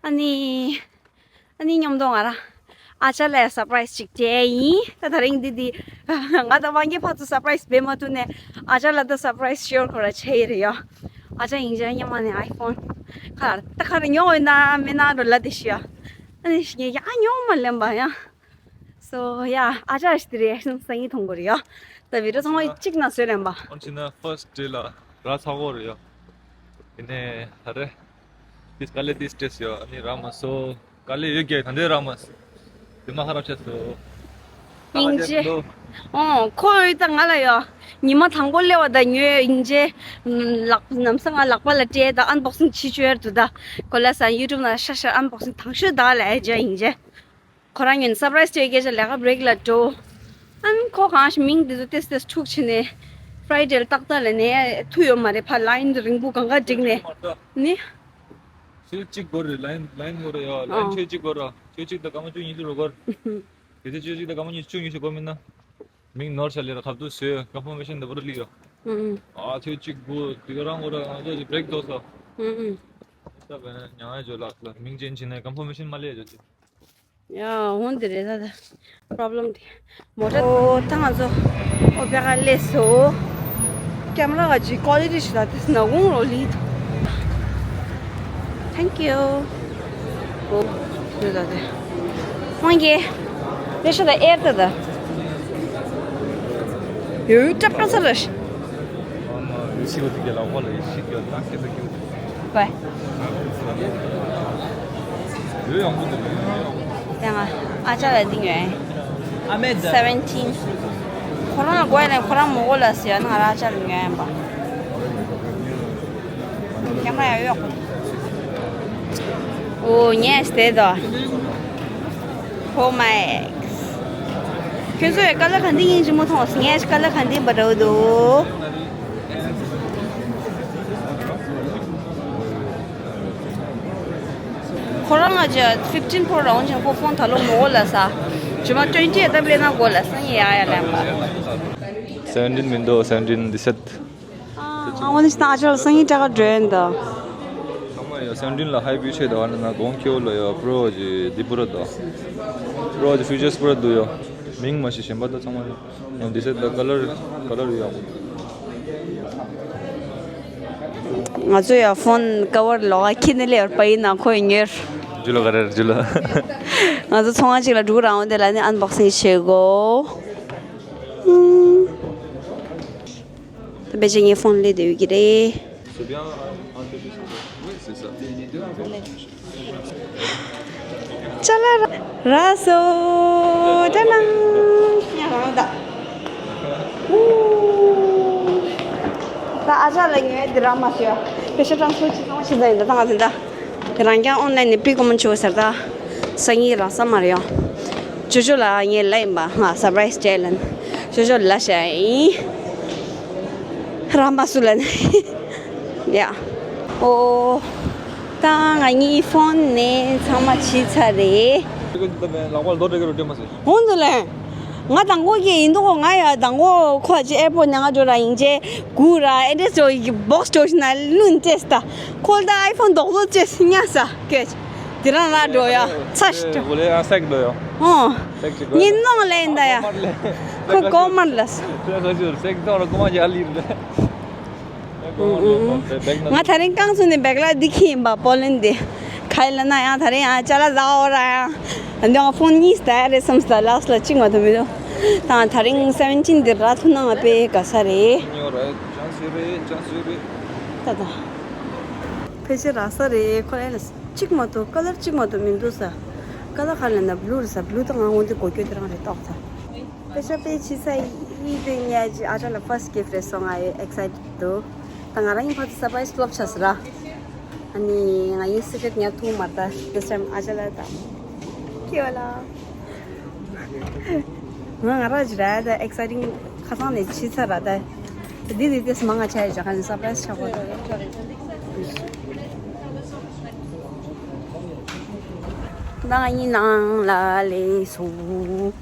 ཨ་ནི། ཨ་ནི་མཉམ་དུ་ང་རང་ཨ་ཅག་ལ་ཡང་སར་པ་རའི་སི་ཅིག་སྤྲད་ཡིན། ད་ད་རིང་འདི་འདི་ང་དང་དབང་རྒྱལ་ཕར་ཚུར་སར་པ་རའི་སི་འབད་མ་ཐུབ་ནས་ཨ་ཅག་ལ་ད་སར་པ་རའི་སི་ཤེར་ཁོ་ར་བྱས་ཡི་རེད་ཡ། ཨ་ཅག་ཡིན་ཅག་སྔོན་མ་ནས་ཨའི་ཕོན་ཁ་ད་ཁ་ར་ཉོ་འོས་ན་མེད་ན་འགྲོ་ལ་དེ་ཤི་ཡ། ཨ་ནི་ཞིག་ངས་ཡ་ཉོ་མ་ལེན་པ་ཡ། So yeah, ཨ་ཅག་ཞིག་དེ་རེད་སང་ཉིན་མཐོང་གི་རེད་ཡ། ད་བི་ཌི་ཡོ་ཚང་མ་གཅིག་ན་བཟོས་ལེན་པ། འོན་ཅི་ན་ཕར་སི་ཊི་ཌེ་ལ་ར་ཚ་གོ་རེད་ཡ། ཡིན་ནའི་ད་རེད། ཏིས་དཀའ་ལས་ཏིས་སྟྲེས་ཡ། ཨ་ནི་ར་མ་སོ། དཀའ་ལས་ཡོད་ཀྱི་ད་འདྲའི་ར་མ་སོ། དེ་མ་ཁ་རབ་ཆད་སོ། ཡིན་ཅེ། ཨོ་ཁོ་ཡོད་ད་ང་ལ་ཡ། ཉི་མ་དང་པོ་སླེབས་པ་ད་ཉོས་ཡིན་ཅེ། ལག་ནམ་སང་ང་ལག་པ་ལ་སྤྲད་ད་ཨན་བོག་སིང་བྱེད་བཅུག་ཡར་དུ་ད། གོ་ལ་ས་ཡུ་ཊུབ་ན་ཤ་ཤ་ཨན་བོག་སིང་དང་ཤོས་ད་ལ་ཨེ་ཇ་ཡིན་ཅེ། ཁོ་རང་ཉིད་སར་པ་རའི་སི་སྤྲད་སྐད་ཆ་ལས་ཀ་བྷི་རེག་ལ་འགྲོ། ཨན་ཁོ་གང་ཞིག་མིང་འདི་ཚོ་ཏེས་ཏེས་འཁྲུག་ཕྱིན་ནས་ཕ་རའི་ཌེ་ལ་ཏག་ཏག་ལ་ནས་ཐུག་ཡོད་མ་རེད། ཕ་ལ་ཡིན་རིང་པོ་གང་ག་བསྒྲིགས་ནས་ནི། ཆོས་གཅིག་སྐོར་རེད། ལ་ཡིན་ལ་ཡིན་སྐོར་རེད་ཡ། ལ་ཡིན་ཨང་། ཆོས་གཅིག་སྐོར་ར། ཆོས་གཅིག་དང་སྐར་མ་བཅུ་གཉིས་ལོ་སྐོར། དེ་ཚེ་ཆོས་གཅིག་དང་སྐར་མ་ཉི་ཤུ་གཉིས་ཤིག་སྐོར་མིན་ན། མིང་ནོར་ཤ་ལེ་ར་ཁབ་ཏུ་བཟོས་ཀ་ཕོར་མེ་ཤིན་འདི་པོ་ར་ལི་ཡོ། ཨང་། ཨ་ཆོས་གཅིག་བུ་དེ་ག་རང་སྐོར་ར་ང་ཚོ་གི་བྷི་རེག་ཐོག་ས། ཨང་ཨང་། ད་བས་ན་ཉང་ཡ་ཇོ་ལགས་ལ་མིང་ཅན་ཕྱིན་ནས་ཀ་ཕོར་མེ་ཤིན་མ་ལེ་ཇོ་ཅི། ཡ་འོང་དེ་རེད་ད་ད། པོ་རོབ་ལེམ་དེ། མོ་ཊ། ཨོ་ད་ང་ཚོ་ཨོ་པེ་ག་སླེབས་སོ། ཀེམ་ར་ག་ཅི་ཀོ་ལི་ཊི་ཞིག་ད་དེ་ན་གུང་རོ་ལི། Thank you. ཨོ་དེ་ད་དེ། ཧོང་གེ། དེ་ཤ་ད་ཨེར་ད་ད། ཡོད་ཡོད་ཀྲབ་ཀྲབ་ས་ར་ཤི། ཨ་མ་ཡོད་ཤི་གོ་དེ་ག་ལ་ཧོ་ལ་ཡོད་ཤི་གོ་ད་སྐད་ཆ་གི། བའི། ཡོད་ཡོང་གི་འདུག་ཡོད་ཡོང་གི་འདུག་ཡང་ཨ་ཅག་ལ་འདི་ཉོས། ཨ་མེ་ཛ། སེ་ཝེན་ཊིན། ཁོ་རང་ལ་དགོས་ནས་ཁོ་རང་མོ་གོ་ལ་ཟེར་ཡ་ན་ང་རང་ཨ་ཅག་ལ་ཉོས་ཡིན་པ། ཀེམ་ར་ཡང་ཡོད། ཨོ་ཉེས་དེ་དོ། ཧོ་མའི། ཁྱོད་ཚོས་ཀ་ལར་ག་འདི་ཡིན་གཅིག་མོ་མཐོང་སོང་། ངས་ཀ་ལར་ག་འདི་འབའ་འདྲ་བོ་འདུག་ཁོ་རང་ང་ཅག་ཕིཕ་ཊིན་པོ་རོ་འོན་ཅང་པོ་ཕོན་ད་ལོ་མོ་གོ་ལ་ས། ཇུ་མ་ཊུ་ཝེན་ཊི་ཨེ་ཏབ་ལེ་ན་གོ་ལ་ས་ཡ་ཡ་ལེན་པ། སེ་ཝེན་ཊིན་མིན་འདུག་སེ་ཝེན་ཊིན་འདི་སེད། ཨ་འོ་ནི་ཅི་ན་ཨ་ཅག་ལ་སང་ཉིན་སྤྲད་ག་འགྲོ་ཡིན་ད། ཚང་མ་ཡོད། སེ་ཝེན་ཊིན་ལ་ཧའི་པི་ཆེ་ད་བ་ན་ན་གོང་ཁེ་བོ་ལ་ཡོད། པྲོ་ཇི་འདི་པུ་ར་ད། པྲོ་ཇི་ཕི་ཅར་སི་པུ་ར་འདུག་ཡོད། མིང་མ་ཤེས་གཞན་པ་ད་ཚང་མ་ཡོད། འདི་སེད་ད་ཀ་ལར་ཀ་ལར་ཡོད། ང་ཚོ་ཡང་ཕོན་ཀ་བར་ལོག་ག་ཁྱེར་ནས་སླེབས་པ་ཡིན་ན་ཁོས་ཉོས། ཇུ་ལོ་ག་རེ་ཇུ་ལོ། ང་ཚོ་ཚོང་ཁང་གཅིག་ལ་འགྲོ་རང་འོང་དེ་ལ་ནི་ཨན་བོག་སིང་བྱེད་དགོས། ད་དཔེ་ཆ་ངའི་ཕོན་སླེབས་བསྡད་ཡོད་ཀྱི་རེད། ཅ་ལག་རག་སོང་། ཅ་ལག་ཡང་རང་ད། ད་ཨ་ཅག་ལ་ངས་འདི་རག་མ་ཤེས། དཔེ་ཆ་གྲངས་ཚོད་ཅི་གཏོང་ཤེས་ད་ཡིན་ད་ད་ང་ཚོ་ད། དེ་རང་རྐྱང་ཨོན་ལན་ནས་པིག་གོ་མོན་ཆུ་ཟེར་ད། སང་ཉིན་རང་ས་མ་རེད་ཡོང་། ཅོ་ཅོ་ལ་ངས་ལབ་ཡིན་པ། ང་སར་པ་རའི་སི་སྤྲད་ལན། ཅོ་ཅོ་ལ་བཤད་ཡིན། རང་མ་སུ་ལན། ཡ། ཨོ། ད་ང་གཉིས་ཕོན་ནས་ཚང་མ་བྱས་ཚར་རེད། ལག་པ་ལོ་དྲེག་རུ་སྤྲད་མ་ཟེར། འོང་དུ་ལན། ང་དང་པོ་གི་ཡིན་དུ་ང་ཡ་དང་པོ་ཁོ་ཅི་ཨེར་པོར་ཊི་ནང་འགྲོ་ར་ཡིན་ཅེ་གུ་ར་ཨེ་འདྲེས་འགྲོ་ཡི་བོག་སི་འགྲོ་ཞིག་ན་ལུན་ཅེས་ད་ཁོལ་ད་ཨའི་ཕོན་རྡོག་རྡོག་ཅེས་ཉ་ས་ཀེ་དེ་རང་ར་འགྲོ་ཡ་ཚ་ཞིག་འགྲོ། ཨོ་ལེ་ཡ་སེག་འགྲོ་ཡ། ཨོ། སེག་ཅིག་འགྲོ་ཡ། ཉིན་ནོང་ལེན་ད་ཡ། ཁོ་གོ་མར་ལ་ས། སེག་འགྲོ་ར་གོ་མ་ཡ་ལི་རེད། ང་དེ་རིང་རྐང་བཙུགས་ནས་བེག་ལ་འདི་ཁྱེར་ཡིན་པ་པོ་ལན་འདི། ག་ཡི་ལ་ན་ཡང་དེ་རིང་ཡང་ཅ་ལག་བཟའ་འོ་ར་ཡང་། འདི་ང་ཕོན་གཉིས་ཟླ་ཡ་རེད་བསམ་སྟ་ལགས་ལ་གཅིག་མ་གཏོགས་མི་འདུག་ད་དེ་རིང་སེ་ཝེན་ཊིན་འདི་རག་ཐུབ་ན་ང་དཔེ་དགའ་ས་རེད། ཉོ་ར་ཅང་སུ་རེད་ཅང་སུ་རེད། ད་ད། ཕལ་ཆེར་རག་ས་རེད་ཁོ་ཨེ་ལ་ས། གཅིག་མ་གཏོགས་ཀ་ལར་གཅིག་མ་གཏོགས་མི་འདུག་ས། ཀ་ལར་ཁ་ལ་ན་བླུ་རེད་ས། བླུ་དང་ང་འོན་ཏེ་གོ་སྐྱོ་དེ་རང་རེད་ཏོག་ས། པེ་ཤ་པེ་ཆི་ས་ཡི་པེ་ཉ་ཅི་ཨ་ཅག་ལ་ཕར་སི་གིཕ་རེད་སོང་ང་ཡི་ཨེག་སའི་ཊེཌ་འདུག་ད་ང་རང་ཡིན་ཕར་ཚུར་སར་པ་རའི་སི་ཕློབ་ཆགས་ས་ར། ཨ་ནི་ང་ཡིན་སི་ཀྲེཊ་ཉར་ཐུབ་མ་རེད་ད། དེ་སམ་ཨ་ཅག་ལ་ད་ཁྱེད་བ་ལ། ང་ང་རང་ཅི་ར་ད་ཨེག་སའི་ཊིང་ཁ་སང་ནས་ཕྱི་ཚར་ར་ད། འདི་འདི་ཏེས་མང་ང་ཆ་ཡི་ཇ་ཁ་ནི་སར་པ་རའི་སི་ཆགས་གོ། ནང་ཡིན་ནང་ལ་ལས་སོ།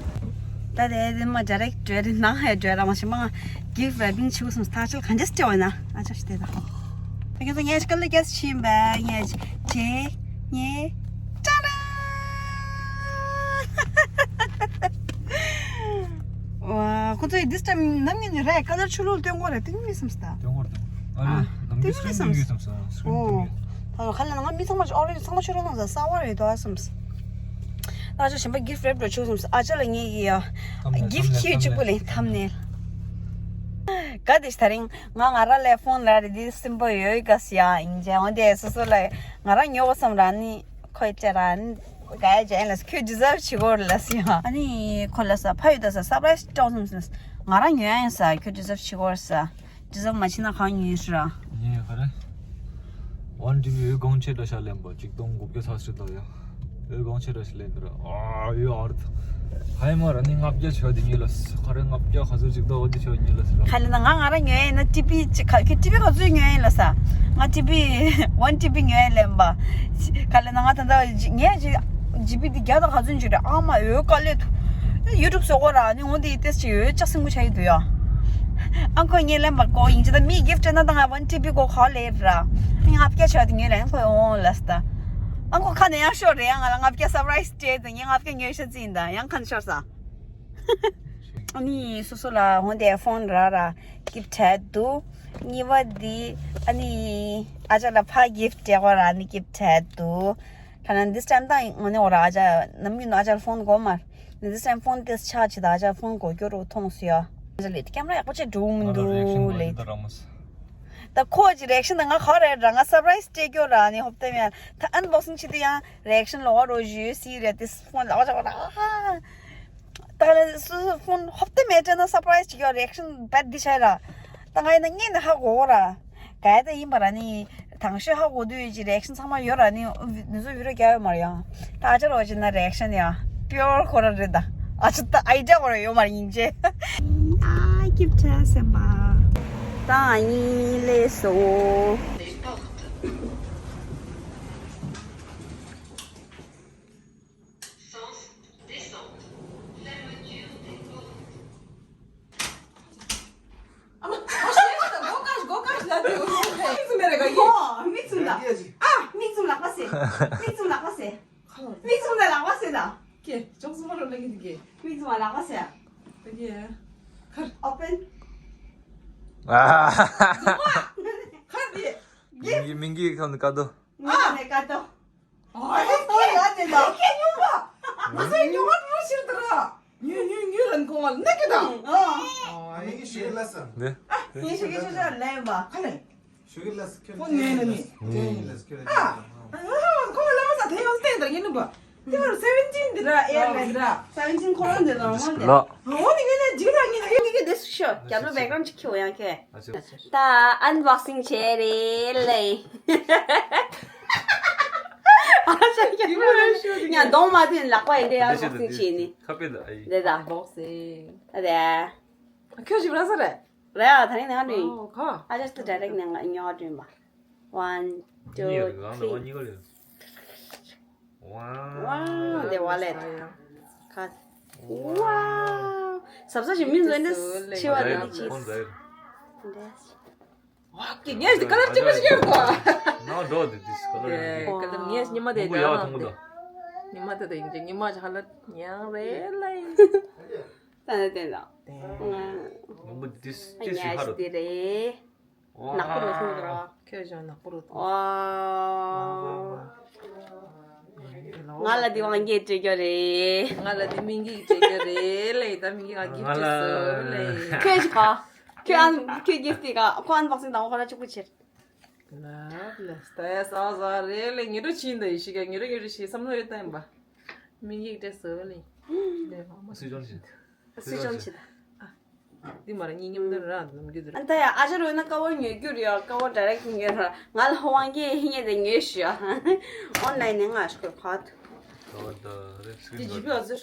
ད་དེ་དེ་མ་ཌི་རེག་ཊི་འགྲོ་རེད། ནང་ཧེ་འགྲོ་ར་མ་ཤི་མ་གིཕ་ཊི་རེ་པིང་བྱེད་དགོས་སམ་ཐག་ཆོད་གང་ཅི་སྤྲད་བ་ན་ཨ་ཅག་ཤི་དེ་ད། ཁྱེད་ཚོ་ངས་སྐད་ལ་སྐད་ཆ་ཕྱིན་པ་ངས་ཇེ་ངས་ཏྲ་ར། ཁོ་ཚོས་this time ནམ་ཡིན་ནི་རེད། ཀ་ལར་ཆུ་ལུག་སྟོན་གོ་རེད། ཏིང་མི་སམ་སྟ། སྟོན་གོ་རེད། ཨ་ཨ་ནི་ནམ་ཏིང་མི་སམ་ཏིང་མི་སམ་ས་སྐྲུན་ཏིང་མི། ཨོ། ད་ཁ་ལ་ན་ང་མི་ཚང་མ་ཨོ་རེད་ཚང་མ་ཆུ་ལུག་ནང་ས་གསར་བ་རེད་དོ་ཨ་སམ་ས། ད་ཆ་གཞན་པ་གིཕ་ཊི་རེབ་འགྲོ་ཆུག་སམ་ས། ཨ་ཅག་ལ་ངས་ཡི་ཡ་གིཕ་ཊི་ཁྱེད་གཅིག་པོ་ལེན་ཐམ་ནེལ། ག་དེ་ད་རིང་ང་ང་རང་ལ་ཕོན་ར་རེད། འདི་སིམ་པོ་ཡོད་ག་སི་ཡ་ཡིན་ཅེ་འོན་ཏེ་སོ་སོ་ལ་ང་རང་ཉོ་བ་སམ་ར་ནི་ཁོས་ཅེ་ར་ནི་ག་ཡ་ཅེ་ལ་ཁྱོད་ཌི་ཛརབ་བྱེད་གོ་ར་ལ་སི་ཡ། ཨ་ནི་ཁོ་ལ་ས་ཕ་ཡོད་ད་ས་སར་པ་རའི་སི་ཏོག་སམ་ས་ང་རང་ཉོ་ཡ་ཡིན་ས། ཁྱོད་ཌི་ཛརབ་བྱེད་གོ་ར་ས་ཌི་ཛརབ་མ་བྱེད་ན་གང་ཉོ་ཡིན་ས་ར། ངས་ག་རེ། ཝན་ཊི་བི་འོད་སྒོང་ཆེ་འདྲ་ཤག་ལེན་པ་གཅིག་སྟོང་དགུ་བརྒྱ་ཚ་ཤིག་དང་ཡང་། འོད་སྒོང་ཆེ་འདྲ་ཞིག་ལེན་འདུག་ར། ཨ་ཡོ་ཨར་ཐ། ཧའི་མ་ར་ནི་ལྔ་བརྒྱ་ཆོད་དེ་ཉིད་ལ་ས། ག་རེ་ལྔ་བརྒྱ་ག་ཚོད་ཅིག་ད་འོ་དེ་ཆོད་ཉིད་ལ་ས་ར། ཁ་ལེ་ན་ང་ང་རང་ཉོས་ཡིན་ན་ཊི་བི་ཅིག་ག་ཁྱོད་ཊི་བི་ག་ཚོད་ཉོས་ཡིན་ལ་ས། ང་ཊི་བི་ཝན་ཊི་བི་ཉོས་ཡིན་ལེན་པ། ཁ་ལེ་ན་ང་ད་ལྟ་ངས་ཅི་ཇི་བི་དེ་བརྒྱ་དང་ག་ཚོད་འཇུ་རེད། ཨ་མ་འོད་དཀའ་ལས་ཐུག་ཡུ་ཊུབ་བཟོ་གོ་ར་ནི་འོ་དེ་ཏེས་ཅི་ཡོད་ཅག་སིང་གུ་ཆ་ཡི་འདུག་ཡ། ཨང་ཁོ་ངས་ལེན་པ་གོ་ཡིན་ཅི་ད་མི་གིཕ་ཊི་ན་ད་ང་ཝན་ཊི་བི་གོ་ག་ལེ་ར། ལྔ་བརྒྱ་ཆོད་དེ་ཉོས་ལེན་ཁོས་འོང་ལ་ས་ད། ཨང་ཁོ་ཁ་ནས་ཡང་ཤོར་རེད། ཡང་ང་ལ་ལྔ་བརྒྱ་སར་པ་རའི་སི་སྤྲད་དུ་ངས་ལྔ་བརྒྱ་ཉོས་ཤ་རྩིས་ཡིན་ད་ཡང་ཁ་ནས་ཤོར་ས། ཨ་ནི་སོ་སོ་ལ་འོན་ཏེ་ཕོན་ར་ར་གིཕ་ཊི་སྤྲད་འདུག་གཉིས་པ་འདི་ཨ་ནི་ཨ་ཅག་ལ་ཕ་གིཕ་ཊི་སྤྲད་གོ་ར་ནི་གིཕ་ཊི་སྤྲད་འདུག་ད་ན་this time ད་ངོ་ནས་འོ་ར་ཨ་ཅག་ནམ་རྒྱུན་ཨ་ཅག་ལ་ཕོན་གོ་མ་ནི་this time ཕོན་ཏེས་ཆག་ཅི་ད་ཨ་ཅག་ཕོན་གོ་སྐྱོ་རུ་མཐོང་སི་ཡ། ཨ་ཅག་ལས་ཀེམ་ར་ཡག་པོ་ཅིག་འགྲོ་མི་འདུག་ལས། ད་ཁོ་ཅི་རེག་ཤན་ད་ང་ག་རེ་ར་ང་སར་པ་རའི་སི་སྤྲད་སྐྱོ་ར་ནི་ཧོབ་ཏེ་མེད་ད་ཨན་བོག་སིང་བྱེད་དུ་ཡང་རེག་ཤན་ལོག་རོ་ཞུ་སི་རེད་དེ་ཕོན་ལ་ཨ་ཅག་ར། ད་ལ་སོ་སོ་ཕོན་ཧོབ་ཏེ་མེད་དྲན་ན་སར་པ་རའི་སི་ཅིག་ཡོད་རེག་ཤན་བད་འདི་ཆ་ར། ད་ང་ཡིན་ན་ངས་ནི་ཧ་གོ་ར། ག་ཡ་ད་ཡིན་པ་ར་ནི་དང་ཤོས་ཧ་གོ་དུས་ཀྱི་རེག་ཤན་ཚང་མ་ཡོད་ར་ནི་འུ་ཚོ་བི་རོ་རྒྱག་ཡོད་མ་ར་ཡང་། ད་ཨ་ཅག་རོ་ཅི་ན་རེག་ཤན་ཡ་པིའོར་ཁོ་ར་རེད་ད། ཨ་ཅག་ད་ཨའི་ཌི་ཡ་ཁོ་ར་ཡོད་མ་ར་ཡིན་ཅེ། ཨ་ཀིབ་ཆ་སེམས་པ། ད་ཡིན་ལས་སོ། Sens descente. Fermeture des portes. ཨ་མ། ཨ་ཤེས་ད་སྒོ་ཀ་སྒོ་ཀ་ལ་དེ་མིག་བཙུམ་མེད་རེ་ག་ཡིན། ཨོ་མིག་བཙུམ་ད། ཨ་མིག་བཙུམ་ལག་པ་སེ། མིག་བཙུམ་ལག་པ་སེ། མིག་བཙུམ་ད་ལག་པ་སེ་ད། ཀྱེ་ཅོག་སུ་མ་རོ་ལ་གི་དི་ཀྱེ། མིག་བཙུམ་ལག་པ་སེ། ད་ཀྱེ། ཁར། ཨོ་པན། ཨ། ཁར་དི། མིང་གི་མིང་གི་ཁམ་ཀ་དོ། མིང་གི་ཀ་དོ། ཨོ་ཡ་དེ་ད། ཁྱེད་ཉུང་བ། ང་ཚོའི་ཉུང་བ་འགྲོ་ཕྱིར་དུ་ར། ཉུ་ཉུ་ཉུ་རན་གོང་བ་ནི་ཀི་དང་། ཨོ། ཨོ་ཡ་ངས་ཞིག་ལ་སམ། ནི། ངས་ཞིག་གི་ཞིག་ལ་ལེན་པ། ཁ་ལེ། ཞིག་ལ་སྐྱོན། ཁོ་ངས་ནི་ནི། ཨ། ཁོ་ལ་མ་ས་དེ་ཡང་སྟེང་དུ་ཡིན་ནི་པ། དེ་བར་སེ་བེན་ཊིན་འདི་ར་ཨེར་ལེན་ར། སེ་བེན་ཊིན་ཁོ་རང་འདི་རང་མ་འདི། ལ། འོ་ནི་ངས་ནི་འཇིག་ར་ངས་ནི་ངས་ངས་འདི་སུ་ཤོ་རྒྱབ་ལོ་བེག་རམ་ཅིག་ཁྱེར་ཡོང་ཁེ། ད་ཨན་བོག་སིང་བྱས་རེད་ལེ། ཨ་ཅག་ཀྱང་ཉ་གདོང་མ་ཐོན་ལག་པ་ཡིན་དེ་ཨན་བོག་སིང་བྱས་ནི། ཁ་དཔེ་ལ་ཨ་ཡི། རེད་ད། བོག་སིང་། ཨ་རེད། ཁྱོད་ཞིག་ར་ས་རེད། རེད་ཨ་ད་རིང་ནང་ནི། ཨོ་ཁ། ཨ་ཅག་ཏུ་ཌའི་རེག་ནས་ཉོ་བ་བསྐྲུན་པ། One, two, three. Wow. Wow, the wallet. ཁ། Wow. ཟབ་ས་ཞིག་མིན་ཟོས་འདྲ་ཆེ་བ་འདི་ཅི། ཨོ་ཟེར། ཝ་ཀི་ངས་ཀ་ལར་གཅིག་པ་ཞིག་ཡོད་གོ། No, draw the this color. ཀ་ལར་ཉི་མ་དེ་མང་པོ་ཡག་མཐོང་གི་འདུག་ཉི་མ་དེ་དེ་ཉི་མ་ཅི་ཧ་ལ་ཉང་རེད་ལ་ཡིན། ད་ནི་དེ་འདྲ། མང་པོ་this ཅི་ཞིག་ཧ་རུ། དེ་རེད། ནག་པོ་རུ་སོང་འདུག་ར། ཁྱོད་ཀྱང་ནག་པོ་རུ་སོང་། ཝའོ། ང་ལ་འདི་དབང་སྐྱེད་སྤྲད་རྒྱུ་རེད། ང་ལ་འདི་སྨིན་སྐྱེད་སྤྲད་རྒྱུ་རེད་ལེ། ད་སྨིན་སྐྱེད་ང་གིབ་སྤྲད་སོང་ལེ། ཁྱོད་ཀྱི་ག་ཁྱོད་ཨན་ཁྱོད་གིབ་དེ་ག་ཁོ་ཨན་བོག་སིང་དང་ཁོ་ར་གཅིག་པུ་ཕྱིར། ལ་ལ་ལ་ས་ས་རེད་ལེ། ཉི་འགྲོ་ཕྱིན་ད་ཡི་ཤི་ག་ཉི་འགྲོ་ཉི་འགྲོ་ཤི་བསམ་བློ་ཡོད་ད་ཡིན་པ། མི་ཡིག་འདྲ་ཟེར་བ་ལེ། ལེ་མ་མ་སུས་ཅོན་ཆི། སུས་ཅོན་ཆི་ད། འདི་མ་ར་གཉིས་མཉམ་དུ་ར་ནམ་རྒྱུན་དུ་ར། ཨ་ད་ཡ་ཨ་ཅག་རོལ་ན་ཀ་བོར་ཉོ་རྒྱུ་རེད་ཡ། ཀ་བོར་ཌའི་རེག་ཉོ་ར། ང་ལ་དབང་གིས་ཧི་ཉེ་དེ་ཉོས་ཤི་ཡ། ཨོན་ལན་ནས་ང་ཤི་ཁོ་ཕ་ཏུ། ཀ་བོར་ད་རེ་སི་ཀྲིན་འདི་ཇི་བི་ཨ་ཟེར།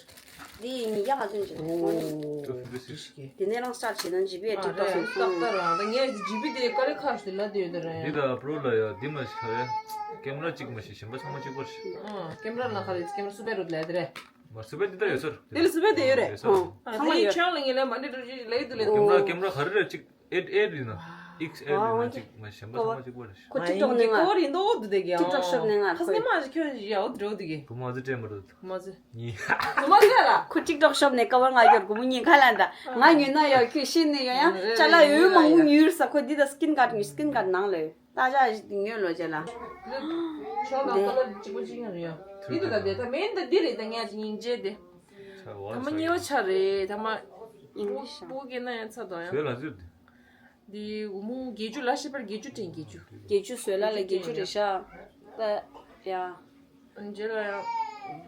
འདི་ཉིས་བརྒྱ་ག་ཚོད་ཅིག་འདི་ནས་རང་སི་ཊར་བྱེད་ན་ཇི་བི་ཨ་ཊིག་ཊོག་སུ་སོང་། ཏག་ཏག་རང་ད་ངས་ཇི་བི་དེ་ཀ་རེ་ཁ་ཤི་ལ་དེ་ཡོད་དེ་རེད། འདི་ད་པྲོ་ལ་ཡ་འདི་མ་ཤི་ཁ་རེ། ཀེམ་ར་གཅིག་མ་ཤི་གཞན་པ་ཚང་མ་གཅིག་པར་ཤི། ཨ་ཀེམ་ར་ལ་ཁ་རེ་ཀེམ་ར་སུ་པེ་རུ་ལ་དེ་རེད། མ་སུ་པེ་འདི་ད་ཡོད་སར། དེ་ལ་སུ་པེ་དེ་ཡོད་རེད། ཡོད་སར། ཨ་ད་ཡིན་ཆང་ལ་ངས་ལས་མ་འདི་འགྲོ་ཅི་ལས་དུ་ལས། ཀེམ་ར་ཀེམ་ར་ག་རེ་རེད་གཅིག་ཨེ་ཨེ་རེད་ན། ཨིགས་ཨེ་རེད་ན་གཅིག་མ་གཞན་པ་ཚང་མ་གཅིག་པར་ཤི། ཁོ་ཊིག་ཊོག་ནས་ང་ཀོ་རིན་དོ་དུ་དེ་གི་ཊིག་ཊོག་ཤོབ་ནས་ང་ཁ་སེ་མ་ཁྱོད་ཡ་འོ་འགྲོ་དེ་གི། བུ་མ་ཟི་ཏྲེ་མ་རུ། མ་ཟི། ཉི། བུ་མ་ཟི་ལ། ཁོ་ཊིག་ཊོག་ཤོབ་ནས་ཀ་བར་ང་ཡོད་གོ་མོ་ཉིན་ཁ་ལ་འདའ། ང་ཉོས་ན་ཡོད་ཁྱོད་ཤེས་ནས་ཡོད་ཡང་ཅ་ལག་ཡོད་མང་པོ་ཉོས་ས། ཁོ་འདི་ད་སི་ཀིན་གཱཌ་ཉོས། སི་ཀིན་གཱཌ་ནང་ལ་ཡོད། ད་ཅག་ཉོས་ལོ་ཅ་ལག་ཆོག་ལ་ཀ་ལར་གཅིག་པ་གཅིག་ཡང་རེད་ཡ། འདི་དུ་ད་དེ་ད་མེན་ད་འདི་རེད། ད་ངས་སྙིང་རྗེ་དེ། ད་མ་ཉེ་བ་ཆ་རེད་ད་མ། ཨིང་ལིཤ་ཨ། སྤུ་གུ་ན་ཡང་ཚ་དང་ཡང་། བཟོས་ལ་ཟེར་དེ། འདི་འུ་མོ་བརྒྱད་ཅུ་ལ་ཤི་པར་བརྒྱད་ཅུ་དྲན་བརྒྱད་ཅུ། བརྒྱད་ཅུ་བཟོས་ལ་ལ་བརྒྱད་ཅུ་རེད་ཤག་ད་ཡ། རྗེས་ལ་ཡང་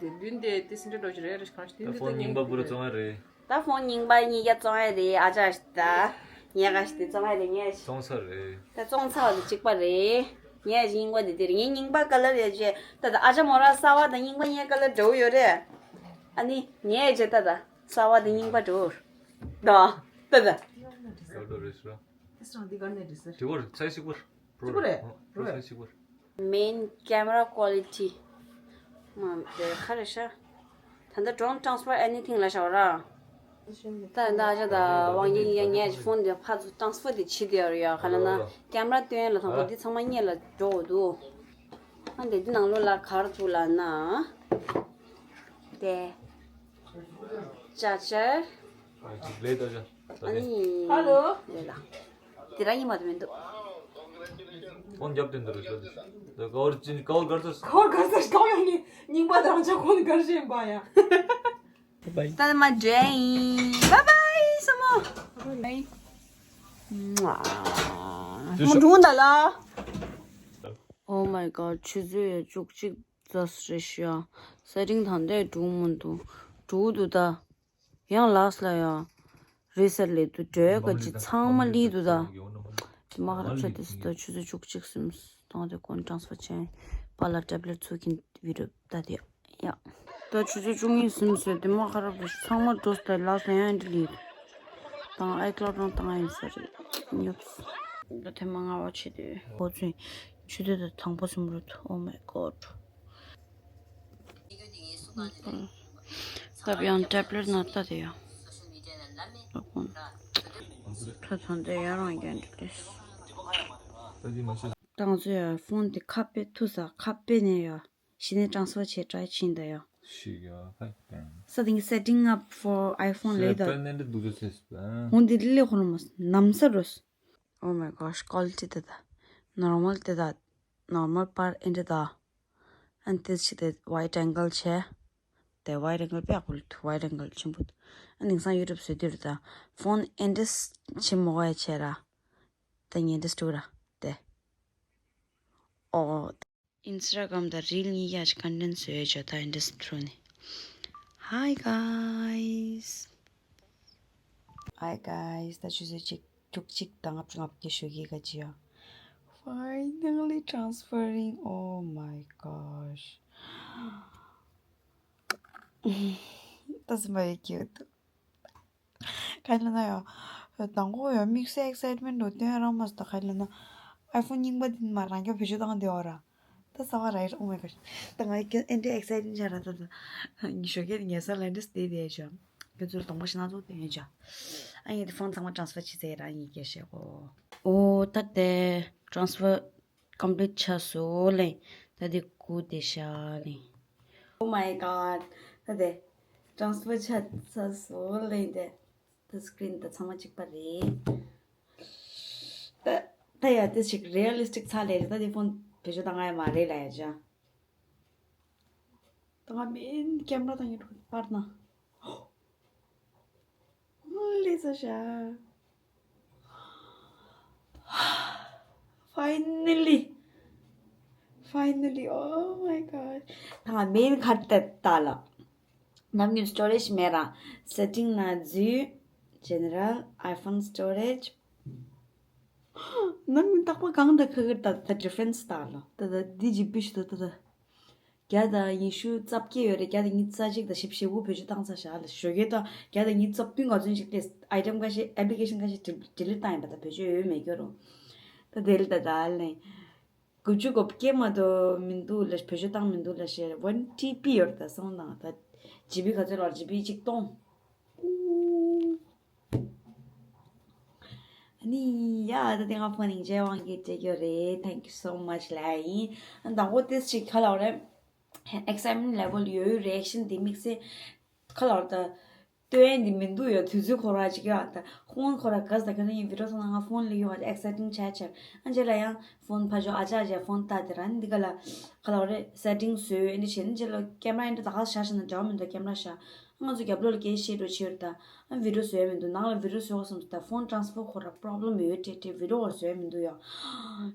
དེ་བདུན་དེ་དེ་སེ་འདྲ་འགྲོ་གི་རེད་རེད་གང་ཞིག་དེ་ད་འདི་ཕོན་ད་རྙིང་པ་པུ་ར་བཙོང་ཡ་རེད། ད་ཕོན་རྙིང་པ་ཉིས་བརྒྱ་བཙོང་ཡ་རེད། ཨ་ཅག་ད་ཉལ་ག་ཞིག་དེ་བཙོང་ཡ་རེད་ཉལ་ཞིག་བཙོང་ས་རེད། ད་བཙོང་ཚར་བ་དེ་གཅིག་པ་རེད། ཉལ་ཞིག་རྙིང་པ་དེ་དེ་རེད། ངའི་རྙིང་པ་ཀ་ལར་ཡ་ཅེ་ད་ད་ཨ་ཅག་མོ་ར་གསར་པ་དང་རྙིང་པ་གཉིས་ཀ་ལར་འདྲ་བོ་ཡོད་རེད། ཨ་ནི་ཉལ་ཅེ་ད་ད་གསར་པ་དང་རྙིང་པ་འདྲ་བོ་ད་ད་ད་ད། ཡོད་རེད་ཤི་ར། དེ་སང་འདི་ག་ནས་འདྲི་ཟེར། དེ་བར་ཚད་གཅིག་པར། གཅིག་པ་རེད། རོ་རོ་ཚད་གཅིག་པར། Main camera quality མ་དེ་ཁ་རེ་ཤ། ད་ལྟ་don't transfer anything ལ་ཤ་བ་ར། ད་ད་ཅག་ད་དབང་ཡིན་ཡ་ངས་ཕོན་དེ་ཕ་ཚུ་transfer དེ་བྱེད་དེ་ཡོད་ར་ཡ། ག་ལ་ན་ཀེམ་ར་སྟོན་ལ་དང་པོ་འདི་ཚང་མ་གཉིས་ལ་འགྲོ་འོ་འདུག་ཨ་འདི་འདི་ནང་ལོགས་ལ་ག་རེ་འདུག་ལབ་ན། དེ། ཅ་ཅར། ཅིག་ལས་ད་ཅ། ཨ་ནི། ཧ་ལོ། ལས་ལ། དེ་རང་ཉིད་མ་དུ་མི་འདུག་ཁོང་རྒྱབ་སྟེ་འདི་རུ་ཤོད། ད་ཀ་བར་ཅིན་ཀ་བར་གར་ཚར། ཀ་བར་གར་ཚར་ཀ་བར་ཡང་ནི་རྙིང་པ་དང་ཅག་ཁོང་གར་བཞིན་པ་ཡ། ད་མ་འདྲེ་ཡིན། Bye bye སོ་མོ། Bye. མོ་འགྲོ་འདི་ལ། Oh my god ཆུ་ཚོད་ཡ་བཅུ་གཅིག་ཙམ་རེད་ཤག་ས་ཏིང་ཐང་དེ་འགྲོ་མི་འདུག་འགྲོ་འདུག་ད། ཡང་ལགས་ལ་ཡང་རེད་ཟེར་ལེ་དུ་འགྲོའི་ག་ཅི་ཚང་མ་ལི་འདུག་ད། དེ་མ་ཁ་རབ་ཤ་དེ་སི་ད་ཆུ་ཚོད་བཅུ་གཅིག་སིམ་སི་དང་དེ་ཀོན་ཀྲང་སི་ཕར་ཆེན་པ་ལ་ཊེབ་ལེཊ་ཚུགས་ཀྱིན་བི་ཌིའོ་ད་དེ་ཡ། ད་ཆུ་ཚོད་བཅུ་གཉིས་སིམ་སི་དེ་མ་ཁ་རབ་ཤ་ཚང་མ་འགྲོ་སི་ད་ལགས་ལ་ཡང་འདི་ལི་དང་ཨའི་ཀླའུ་ཌི་རང་བཏང་ཡིན་ས་རེད་ཉོབ་སི། ད་དེ་མ་ང་བ་ཆེ་དེ་ཧོ་ཚུན་ཆུ་ཚོད་ད་དང་པོ་སིམ་རུ་ད། Oh my god. ད་ཡང་ཊེབ་ལེཊ་ནང་ལྟ་དེ་ཡང་ད་ཐོན་དེ་ཡང་རང་རྒྱན་འདྲ་ཏེ། ཏང་ཚོ་ཡང་ཕོན་དེ་ཁ་པེ་ཐུ་ས་ཁ་པེ་ནས་ཡང་གཞི་ནས་ཀྲང་སི་ཕར་བྱས་ཏྲ་ཕྱིན་ད་ཡང་ཤི་ཡ་ཧ་ཀན། ས་དེང་གི་setting up for iPhone ལས་ད་ཧོན་དེ་ལི་ལི་ཧོ་ལོ་མ་ནམ་ས་རོས། Oh my gosh quality དེ་ད་normal དེ་ད་normal པར་ཨེ་འདྲ་ད། ཨན་ཏིས་ཆི་དེ་wide angle བྱས། དེ་wide angle དཔེ་ཡག་པོ་ལ་wide angle ཆེན་པོ་འདུག་ཨ་ནི་སང་ཡུ་ཊུབ་བཟོས་དུས་རེད་ད། ཕོན་ཨེ་འདྲས་ཆེ་མོ་བ་ཡ་བྱས་ར། ད་ངས་འདྲས་སྤྲུག་ར། དེ། ཨོ། ཨིན་སི་ཊ་གྷ་རམ་དང་རིལ་གཉིས་ཀ་ཅིག་ཀོན་ཊེན་བཟོས་ཡོད་ཅོ་ད་ཨེ་འདྲས་སྤྲུག་ནས། Hi guys. Hi guys. ད་ཆུ་ཚོད་གཅིག་དྲུག་གཅིག་དང་ལྔ་བཅུ་ང་བརྒྱད་ཞོགས་ཀས་ག་ཅི་ཡ། Finally transferring. Oh my gosh. ད་སེམས་པ་ཡི་སྐྱིད་འདུག་ག་ལ་ན་ཡ། དང་པོ་ཡ་དམིགས་བསལ་ཨེག་སའེ་ཊི་མེན་ཊི་འདུག་སྟོན་རང་མ་སོ་ད་ག་ལ་ན། ཨའི་ཕོན་རྙིང་པ་འདི་མ་རང་རྒྱ་བེད་སྤྱོད་བཏང་བསྡད་པ་ར། ད་ས་བ་ར་ཨི་ར། Oh my gosh. ད་ང་ཡི་ཨེ་འདྲའི་ཨེག་སའེ་ཊིང་ཆགས་ར་ད་ད། ཉི་ཤོ་གེ་ཉལ་ས་ལ་འདྲེས་བསྡད་བསྡད་ཅོ། ཁྱོད་ཚོར་གདོང་པ་ཞིག་སྣ་ཚོགས་བསྟན་ཡོད་ཅོ། ཨ་ཡིན་དེ་ཕོན་ཚང་མ་ཊྲན་སི་ཕར་བྱེད་ཚེ་རང་ཡིན་སྐད་བཤད་གོ། ཨོ་ད་དེ་ཊྲན་སི་ཕར་ཀོམ་པི་ལིཊ་ཆགས་སོ་ལེ། ད་དེ་སྒུག་བསྡད་ཤག་ལེ། Oh my god. ད་དེ་ཊྲན་སི་ཕར་ཆགས་ཚར་སོ་ལེ་དེ། ད་སི་ཀི་རིན་ད་ཚང་མ་གཅིག་པ་རེད། ད་ད་ཡ་དེ་ཞིག་རི་ཡ་ལི་སི་ཊིག་ཚ་ལས་རེད། ད་དེ་ཕོན་བེད་སྤྱོད་བཏང་ང་ཡ་མ་རེད་ལ་ཡ་ཅང་། ད་ང་མིན་ཀེམ་ར་དང་ཡིན་འགྲོ་པར་ན། ལས་ས་ཤ། Finally, finally, oh my god. ད་ང་མེན་ཁ་ཏ་ད་ལ། ནམ་རྒྱུན་སི་ཊོ་རེཇ་མེད་ར། སེ་ཊིང་ན་འཛུལ། ཇེ་ནེ་རལ། iPhone storage. ནམ་རྒྱུན་རྟག་པར་གང་དང་ཁ་ཁར་ད་ད་ཌི་ཕ་རེན་སི་ད་ལ། ད་ད་འདི་ཇི་བི་ཞིག་ད་ད་ད། བརྒྱ་དང་ཉི་ཤུ་རྩ་བརྒྱད་ཡོད་རེད། བརྒྱ་དང་ཉི་ཤུ་རྩ་གཅིག་དང་བཞི་བཅུ་ཞེ་དགུ་བེད་སྤྱོད་བཏང་ཚར་བཞག་ལ། ཞོགས་ཀས་ད་བརྒྱ་དང་ཉི་ཤུ་རྩ་བདུན་ག་ཚོད་ཅིག་དེ་ཨའི་ཊེམ་ཁ་ཤས་ཨེབ་ལི་ཀེ་ཤན་ཁ་ཤས་ཌི་ལིཊ་བཏང་ཡིན་པ། ད་བེད་སྤྱོད་ཡོད་མེད་སྐྱོ་རུ། ད་དེ་ལ་ད་ད་ལན་དགུ་བཅུ་གོ་བརྒྱད་མ་གཏོགས་མི་འདུག་ལ། བེད་སྤྱོད་བཏང་མི་འདུག་ལ་ཤེར། ཝན་ཊི་བི་ཡོད་རེད། ད་སོང་དང་ད་ཇི་བི་ག་ཚོད་ལོར་ཇི་བི་གཅིག་སྟོང་། ཨ་ནི་ཡ་ད་དེ་ང་ཕོན་ནིང་ཇེ་ཝང་གི་སྤྲད་ཡོད་རེད། Thank you so much ལ་ཡིན། ཨ་དང་པོ་ཏིས་ཅིག་ཁ་ལ་རེད། ཨེག་སའི་ཊི་མེན་ཊི་ལེ་ཝལ་ཡོད་ཡོད། རི་ཨེག་ཤན་དེ་དམིགས་བསལ་ཁ་ལ་རེད། ད་སྟོན་ཡ་འདི་མི་འདུག་ཡོད། དུས་ཚོད་ཁོ་ར་ཅིག་ཡོད། ད་ཕོན་ཁོ་ར་ག་ས་ད་ཁྱོད་ནི་ཡིན་བི་ཌི་ཡོ་སོང་ན་ང་ཕོན་ལ་ཡོད། ཨེག་སའི་ཊིང་ཆེ་ཆེ། ཨ་རྗེས་ལ་ཡང་ཕོན་ཕ་ཇོ་ཨ་ཅག་ཅག་ཕོན་ལྟ་དེ་ར་འདི་ག་ལ་ཁ་ལ་རེད། སེ་ཊིང་བཟོས་འདི་བྱས་ནི་རྗེས་ལ་ཀེམ་ར་འདི་ད་ག་ཤ་ཤ་ན་འདྲ་མི་འདུག་ཀེམ་ར་ཤ། ང་ཚོ་རྒྱབ་ལོགས་ལ་སྐད་བཤད་འགྲོ་ཕྱིར་ད། ཨ་བི་ཌི་ཡོ་བཟོས་མི་འདུག་ནང་ལ་བི་ཌི་ཡོ་བཟོས་སོང་ད་ཕོན་ཊ་རན་སི་ཕར་ཁོ་ར་པོ་རོབ་ལེམ་ཡོད་དྲེ་དྲེ་བི་ཌི་ཡོ་བཟོས་མི་འདུག་ཡ།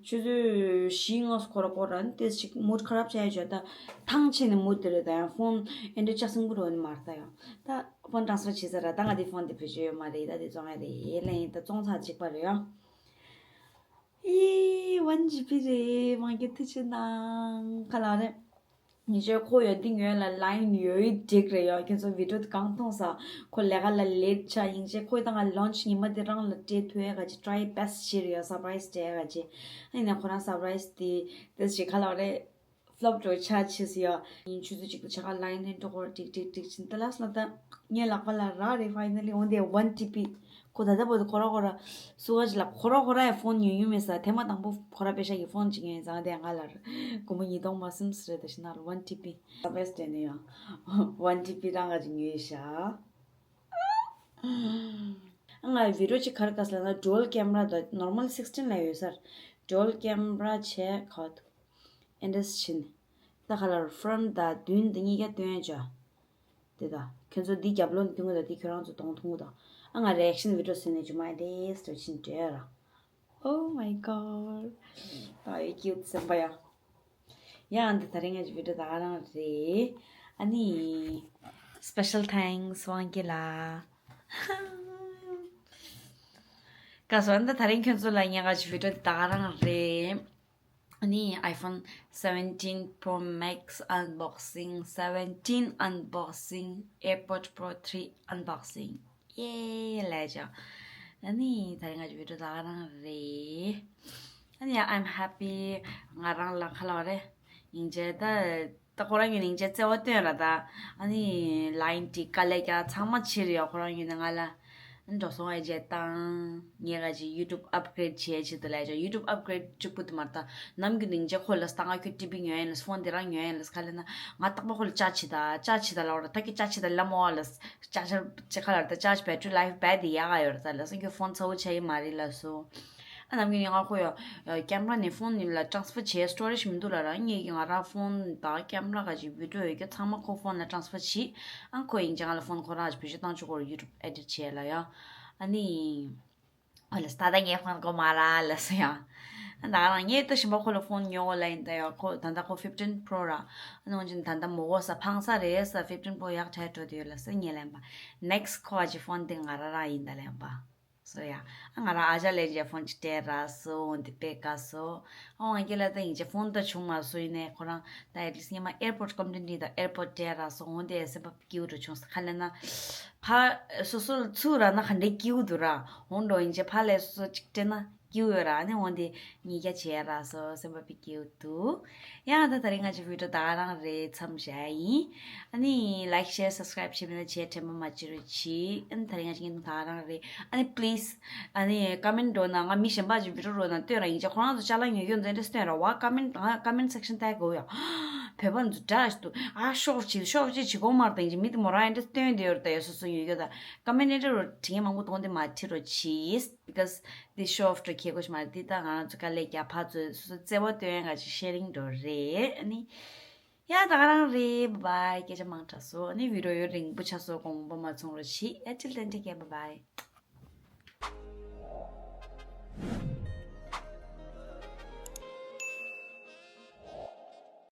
ཆུ་ཚོད་བཞི་ལྔ་སུ་ཁོ་ར་ཁོ་ར་ནི་ཏེ་ཞིག་མུ་ཌི་ཁ་རབ་བྱས་ཡོད་ད། ཐང་ཆད་ནས་མུ་ཌི་དེ་རེད་ད། ཡང་ཕོན་ཨེ་འདྲ་ལྕགས་སྲིན་པོ་རོ་ནི་མ་རེད་ད། ཡང་ད་ཕོན་ཊ་རན་སི་ཕར་བྱས་ཚར་ར། ད་ང་དེ་ཕོན་དེ་བེད་སྤྱོད་ཡོད་མ་རེད། ད་དེ་བཙོང་ཡ་རེད་ལེ། ད་བཙོང་ཚར་གཅིག་པ་རེད་ཡ། ཨི་ཝན་ཇི་བི་རེད། མང་གི་ཐུགས་ཆེ་གནང་། ཁ་ལག་རེད། ཉེ་ཆར་ཁོ་ཡོད་འདི་ངོས་ལ་ལ་ཡིན་ཡོད་འགྲིག་རེད་ཡོད། ཁྱེད་ཚོ་བི་ཌི་ཡོ་དེ་གང་མཐོང་ས། ཁོ་ལས་ཀ་ལ་ལེཊ་ཆགས་ཡིན་ཆེ། ཁོས་ད་ང་ལོན་ཆི་ཉི་མ་དེ་རང་ལ་སྤྲད་ཐུབ་ཡ་ག་ཅི་ཊ་རའི་བེ་སི་ཊི་བྱེད་རེད་ཡོད། སར་པ་རའི་སི་སྤྲད་ཡ་ག་ཅི། ཨ་ཡིན་ན་ཁོ་རང་སར་པ་རའི་སི་དེ་དེ་ཞིག་ཁ་ལག་རེད། ཕ་ལོབ་འགྲོ་ཆ་ཆེ་སི་ཡ། ཡིན་ཆུ་ཚོད་གཅིག་ཏུ་ཆ་ག་ལ་ཡིན་ནས་འགྲོ་ཁོ་ཏིག་ཏིག་ཏིག་ཕྱིན་ད་ལ་སོང་ད་ངའི་ལག་པ་ལ་རག་རེད། ཕ་ཡི་ན་ལི་འོན་ཏེ་ཝན་ཊི་བི། ཁོ་ད་ལྟ་བར་དུ་ཁོ་ར་ཁོ་ར་སུ་ག་ཅི་ལ་ཁོ་ར་ཁོ་ར་ཡ་ཕོན་ཉོས་ཉོས་མེད་ས། ཐེངས་མ་དང་པོ་ཁོ་ར་པེ་ཤ་གི་ཕོན་ཅིག་ཉོས་ཙང་དེ་ང་ལ་སྒོར་མོ་ཉིས་སྟོང་མ་ཟིན་སི་རེད། ད་ཤི་ན་ཝན་ཊི་བི་སར་པ་རའི་སི་སྤྲད་ནས་ཡང་ཝན་ཊི་བི་རང་ག་ཅིག་ཉོས་ཤག་ང་བི་ཌི་ཡོ་ཅིག་ག་རེ་ག་ས་ལ་ན་ཌུ་ཝལ་ཀེམ་ར་དང་ནོར་མལ་སིག་སི་ཊིན་ལ་ཡོད་སར། ཌུ་ཝལ་ཀེམ་ར་བྱས་ག་བ་འདུག་ཨེ་འདྲ་ཕྱིན། ད་ག་ལ་ཕྲོན་ཊི་དང་མདུན་དེ་གཉིས་ཀ་སྟོན་ཡ་བྱ། དེ་ད་ཁྱོད་ཚོ་འདི་རྒྱབ་ལོགས་ནས་མཐོང་གི་ད། འདི་ཁྱོད་རང་ཚོ་གདོང་མཐོང་གི་ད། ཨ་ང་རི་ཨེག་ཤན་བི་ཌི་ཡོ་བཟོས་ནས་ཇུ་མ་དེ་སྟོན་ཕྱིན་འདྲ་ར། Oh my god. ད་ཡོད་ཀྱི་ཡོད་སེམས་པ་ཡ། ཡང་འདི་ད་རིང་ང་ཅི་བི་ཌི་ཡོ་ད་ག་རང་རེད། ཨ་ནི་special thanks དབང་སྐྱིད་ལ། ག་སོ་འདི་ད་རིང་ཁྱོད་ཚོ་ལ་ངས་ག་ཅི་བི་ཌི་ཡོ་ད་ག་རང་རེད། ཨ་ནི་iPhone seventeen Pro Max unboxing, seventeen unboxing, AirPods Pro three unboxing. ཡེ་ལས་ཅོ། ཨ་ནི་ད་རིང་ང་ཅི་བི་ཌི་ཡོ་ད་ག་རང་རེད། ཨ་ནི་I'm happy. ང་རང་ལ་ཁ་ལག་རེད། ཡིན་ཅེ་ད་ད་ཁོ་རང་ཡོད་ནི་ཡིན་ཅེ་བརྩེ་བ་སྟོན་ར་ད། ཨ་ནི་ལ་ཡིན་ཏི་དཀའ་ལས་རྒྱག་ཚང་མ་ཕྱིར་ཡོད། ཁོ་རང་ཡོད་ནི་ང་ལ་འགྲོ་སོང་ཨེ་ཅེ་བཏང་། ངས་ག་ཅི་YouTube upgrade བྱེད་ཆེད་དུ་ལས་ཅོ། YouTube upgrade གཅིག་པུ་དུ་མ་རེད་ད། ནམ་རྒྱུན་ནི་ཡིན་ཅེ་ཁོ་ལ་ད་ང་ཁྱོད་ཊི་བི་ཉོ་ཡིན་ལ་ཕོན་དེ་རང་ཉོ་ཡིན་ལ་ཁ་ལས་ན་ང་རྟག་པར་ཁོ་ལ་ཅར་ཇི་ཆེ་ད་ཅར་ཇི་ཆེ་ད་ལ་འོ་ར་ད་ཁྱོད་ཅར་ཇི་ཆེ་ད་ལ་མོ་བ་ལ། ཅར་ཇར་ཅི་ཁ་ལ་ད་ཅར་ཇི་battery life bad ཡག་ག་ཡོད་ར་ད་ལ་སོ་ཁྱོད་ཕོན་ཚ་བོ་ཆ་ཡི་མ་རེད་ལ་སོ། ཨ་ནམ་རྒྱུན་ཡང་ང་ཁོ་ཡོད་ཀེམ་ར་ནས་ཕོན་ནི་ལ་transfer བྱེད་སི་ཊོ་རེཇ་མི་འདུག་ལ་ར། ངས་ཀྱི་ང་ར་ཕོན་དང་ཀེམ་ར་ག་ཅིག་བི་ཌི་ཡོ་ཡོད་ཀྱི་ཚང་མ་ཁོ་ཕོན་ལ་transfer བྱེད། ཨ་ཁོ་ཡིན་ཅེ་ང་ལ་ཕོན་ཁོ་རང་ག་ཅིག་བེད་སྤྱོད་བཏང་ཆོག་གོ་ར་YouTube edit བྱེད་ལ་ཡ། ཨ་ནི་ཨོ་ལ་ད་ལྟ་ངས་ཕོན་གོ་མ་ར་ལ་སོ་ཡ། ཨ་ད་རང་ངས་ད་ཞིམ་པ་ཁོ་ལ་ཕོན་ཉོ་གོ་ལ་ཡིན་ད་ཡ། ཁོ་ད་ལྟ་ཁོ་fifteen Pro ར། ཨ་ནི་འོན་ཅིན་ད་ལྟ་མོ་གོ་ས་ཕངས་ས་རེད་ས། fifteen Pro ཡག་ཆ་འགྲོ་དུ་ཡོད་ལ་སོ། ངས་ལན་པ་next ཁོ་ག་ཅིག་ཕོན་དེ་ང་ར་ར་ཡིན་ད་ལན་པ། སོ་ཡ། ཨ་ང་རང་ཨ་ཅག་ལས་ཀྱི་ཕོན་ཅིག་སྤྲད་ར་སོ། འོ་འདི་པེ་ཀ་སོ། ཨ་ང་རྒྱལ་ལ་ད་ཡིན་ཅེ་ཕོན་ད་བྱུང་མ་སོ་ཡིན་ནས་ཁོ་རང་ད་at least ཉི་མ་AirPods ཀོམ་ཏིན་ཏིན་ད་AirPods་སྤྲད་ར་སོ། འོ་འདི་སེམས་པ་སྐྱིད་པོ་འགྲོ་བྱུང་ས། ཁ་ལས་ན་ཕ་སོ་སོ་ཚུ་ར་ན་ག་འདྲའི་སྐྱིད་པོ་འདུག་ར། འོ་འགྲོ་ཡིན་ཅེ་ཕ་ལས་སོ་སོ་ཅིག་སྤྲད་ན་སྐྱིད་པོ་ཡོད་ར། ཨ་ནི་འོ་འདི་ཉིས་བརྒྱ་བྱས་ར་སོ་སེམས་པ་པི་སྐྱིད་པོ་འདུག་ཡང་ད་ད་རིང་ང་ཅི་བི་ཌི་ཡོ་ད་ག་རང་རེད། མཚམས་བཞག་ཡིན། ཨ་ནི་like share subscribe བྱེད་མི་ན་བྱེད་དྲན་པ་མ་བརྗེད་རོགས་གྱིས། ཨ་ནི་ད་རིང་ང་ཅི་ངན་ད་ག་རང་རེད། ཨ་ནི་please ཨ་ནི་ཀ་མེན་འགྲོ་ན་ང་མི་གཞན་པ་ཅིག་བི་ཌི་ཡོ་རོ་ན་སྟོན་ར་ཡིན་ཅེ་ཁོ་རང་ཚོ་ཅ་ལག་ཉོ་རྒྱུ་འཛིན་འདྲ་སྟོན་ར་བ། ཀ་མེན་ང་ཀ་མེན་སེག་ཤན་ལྟ་དགོས་ཡ། བོད་པ་ཚོ་འདྲ་ཞིག་འདུག་ཨ་ཤོག་ཅིག་ཤོག་ཅིག་བྱེད་དགོས་མ་རེད། ད་ཡིན་ཅེ་མི་དེ་མོ་རང་ཡིན་འདྲ་སྟོན་དེ་ཡོད་ར། ད་ཡོད་སོ་སོ་ཉོ་རྒྱུ་ད་ཀ་མེན་འདྲ་རོ་བྲིས་མཁན་མང་པོ་གཏོང་དེ་མ་བྲིས་རོགས་གྱིས། Because འདི་ཤོ་ཨོཕ་འགྲོ་ཁྱེད་གོ་ཤི་མ་རེད། འདི་ད་ང་རང་ཚོ་དཀའ་ལས་རྒྱག་ཕར་ཚོས་སོ་སོ་བརྩེ་བ་སྟོན་ཡ་ག་ཅིག་ཤེ་རིང་འགྲོ་རེད། ཨ་ནི་ཡ་ད་ག་རང་རེད། bye bye སྐད་ཆ་མང་དྲགས་སོ། ཨ་ནི་བི་ཌི་ཡོ་རིང་པོ་ཆགས་སོ། དགོངས་པ་མ་ཚོམ་རོགས་གྱིས། ཡ་till then take care, bye bye.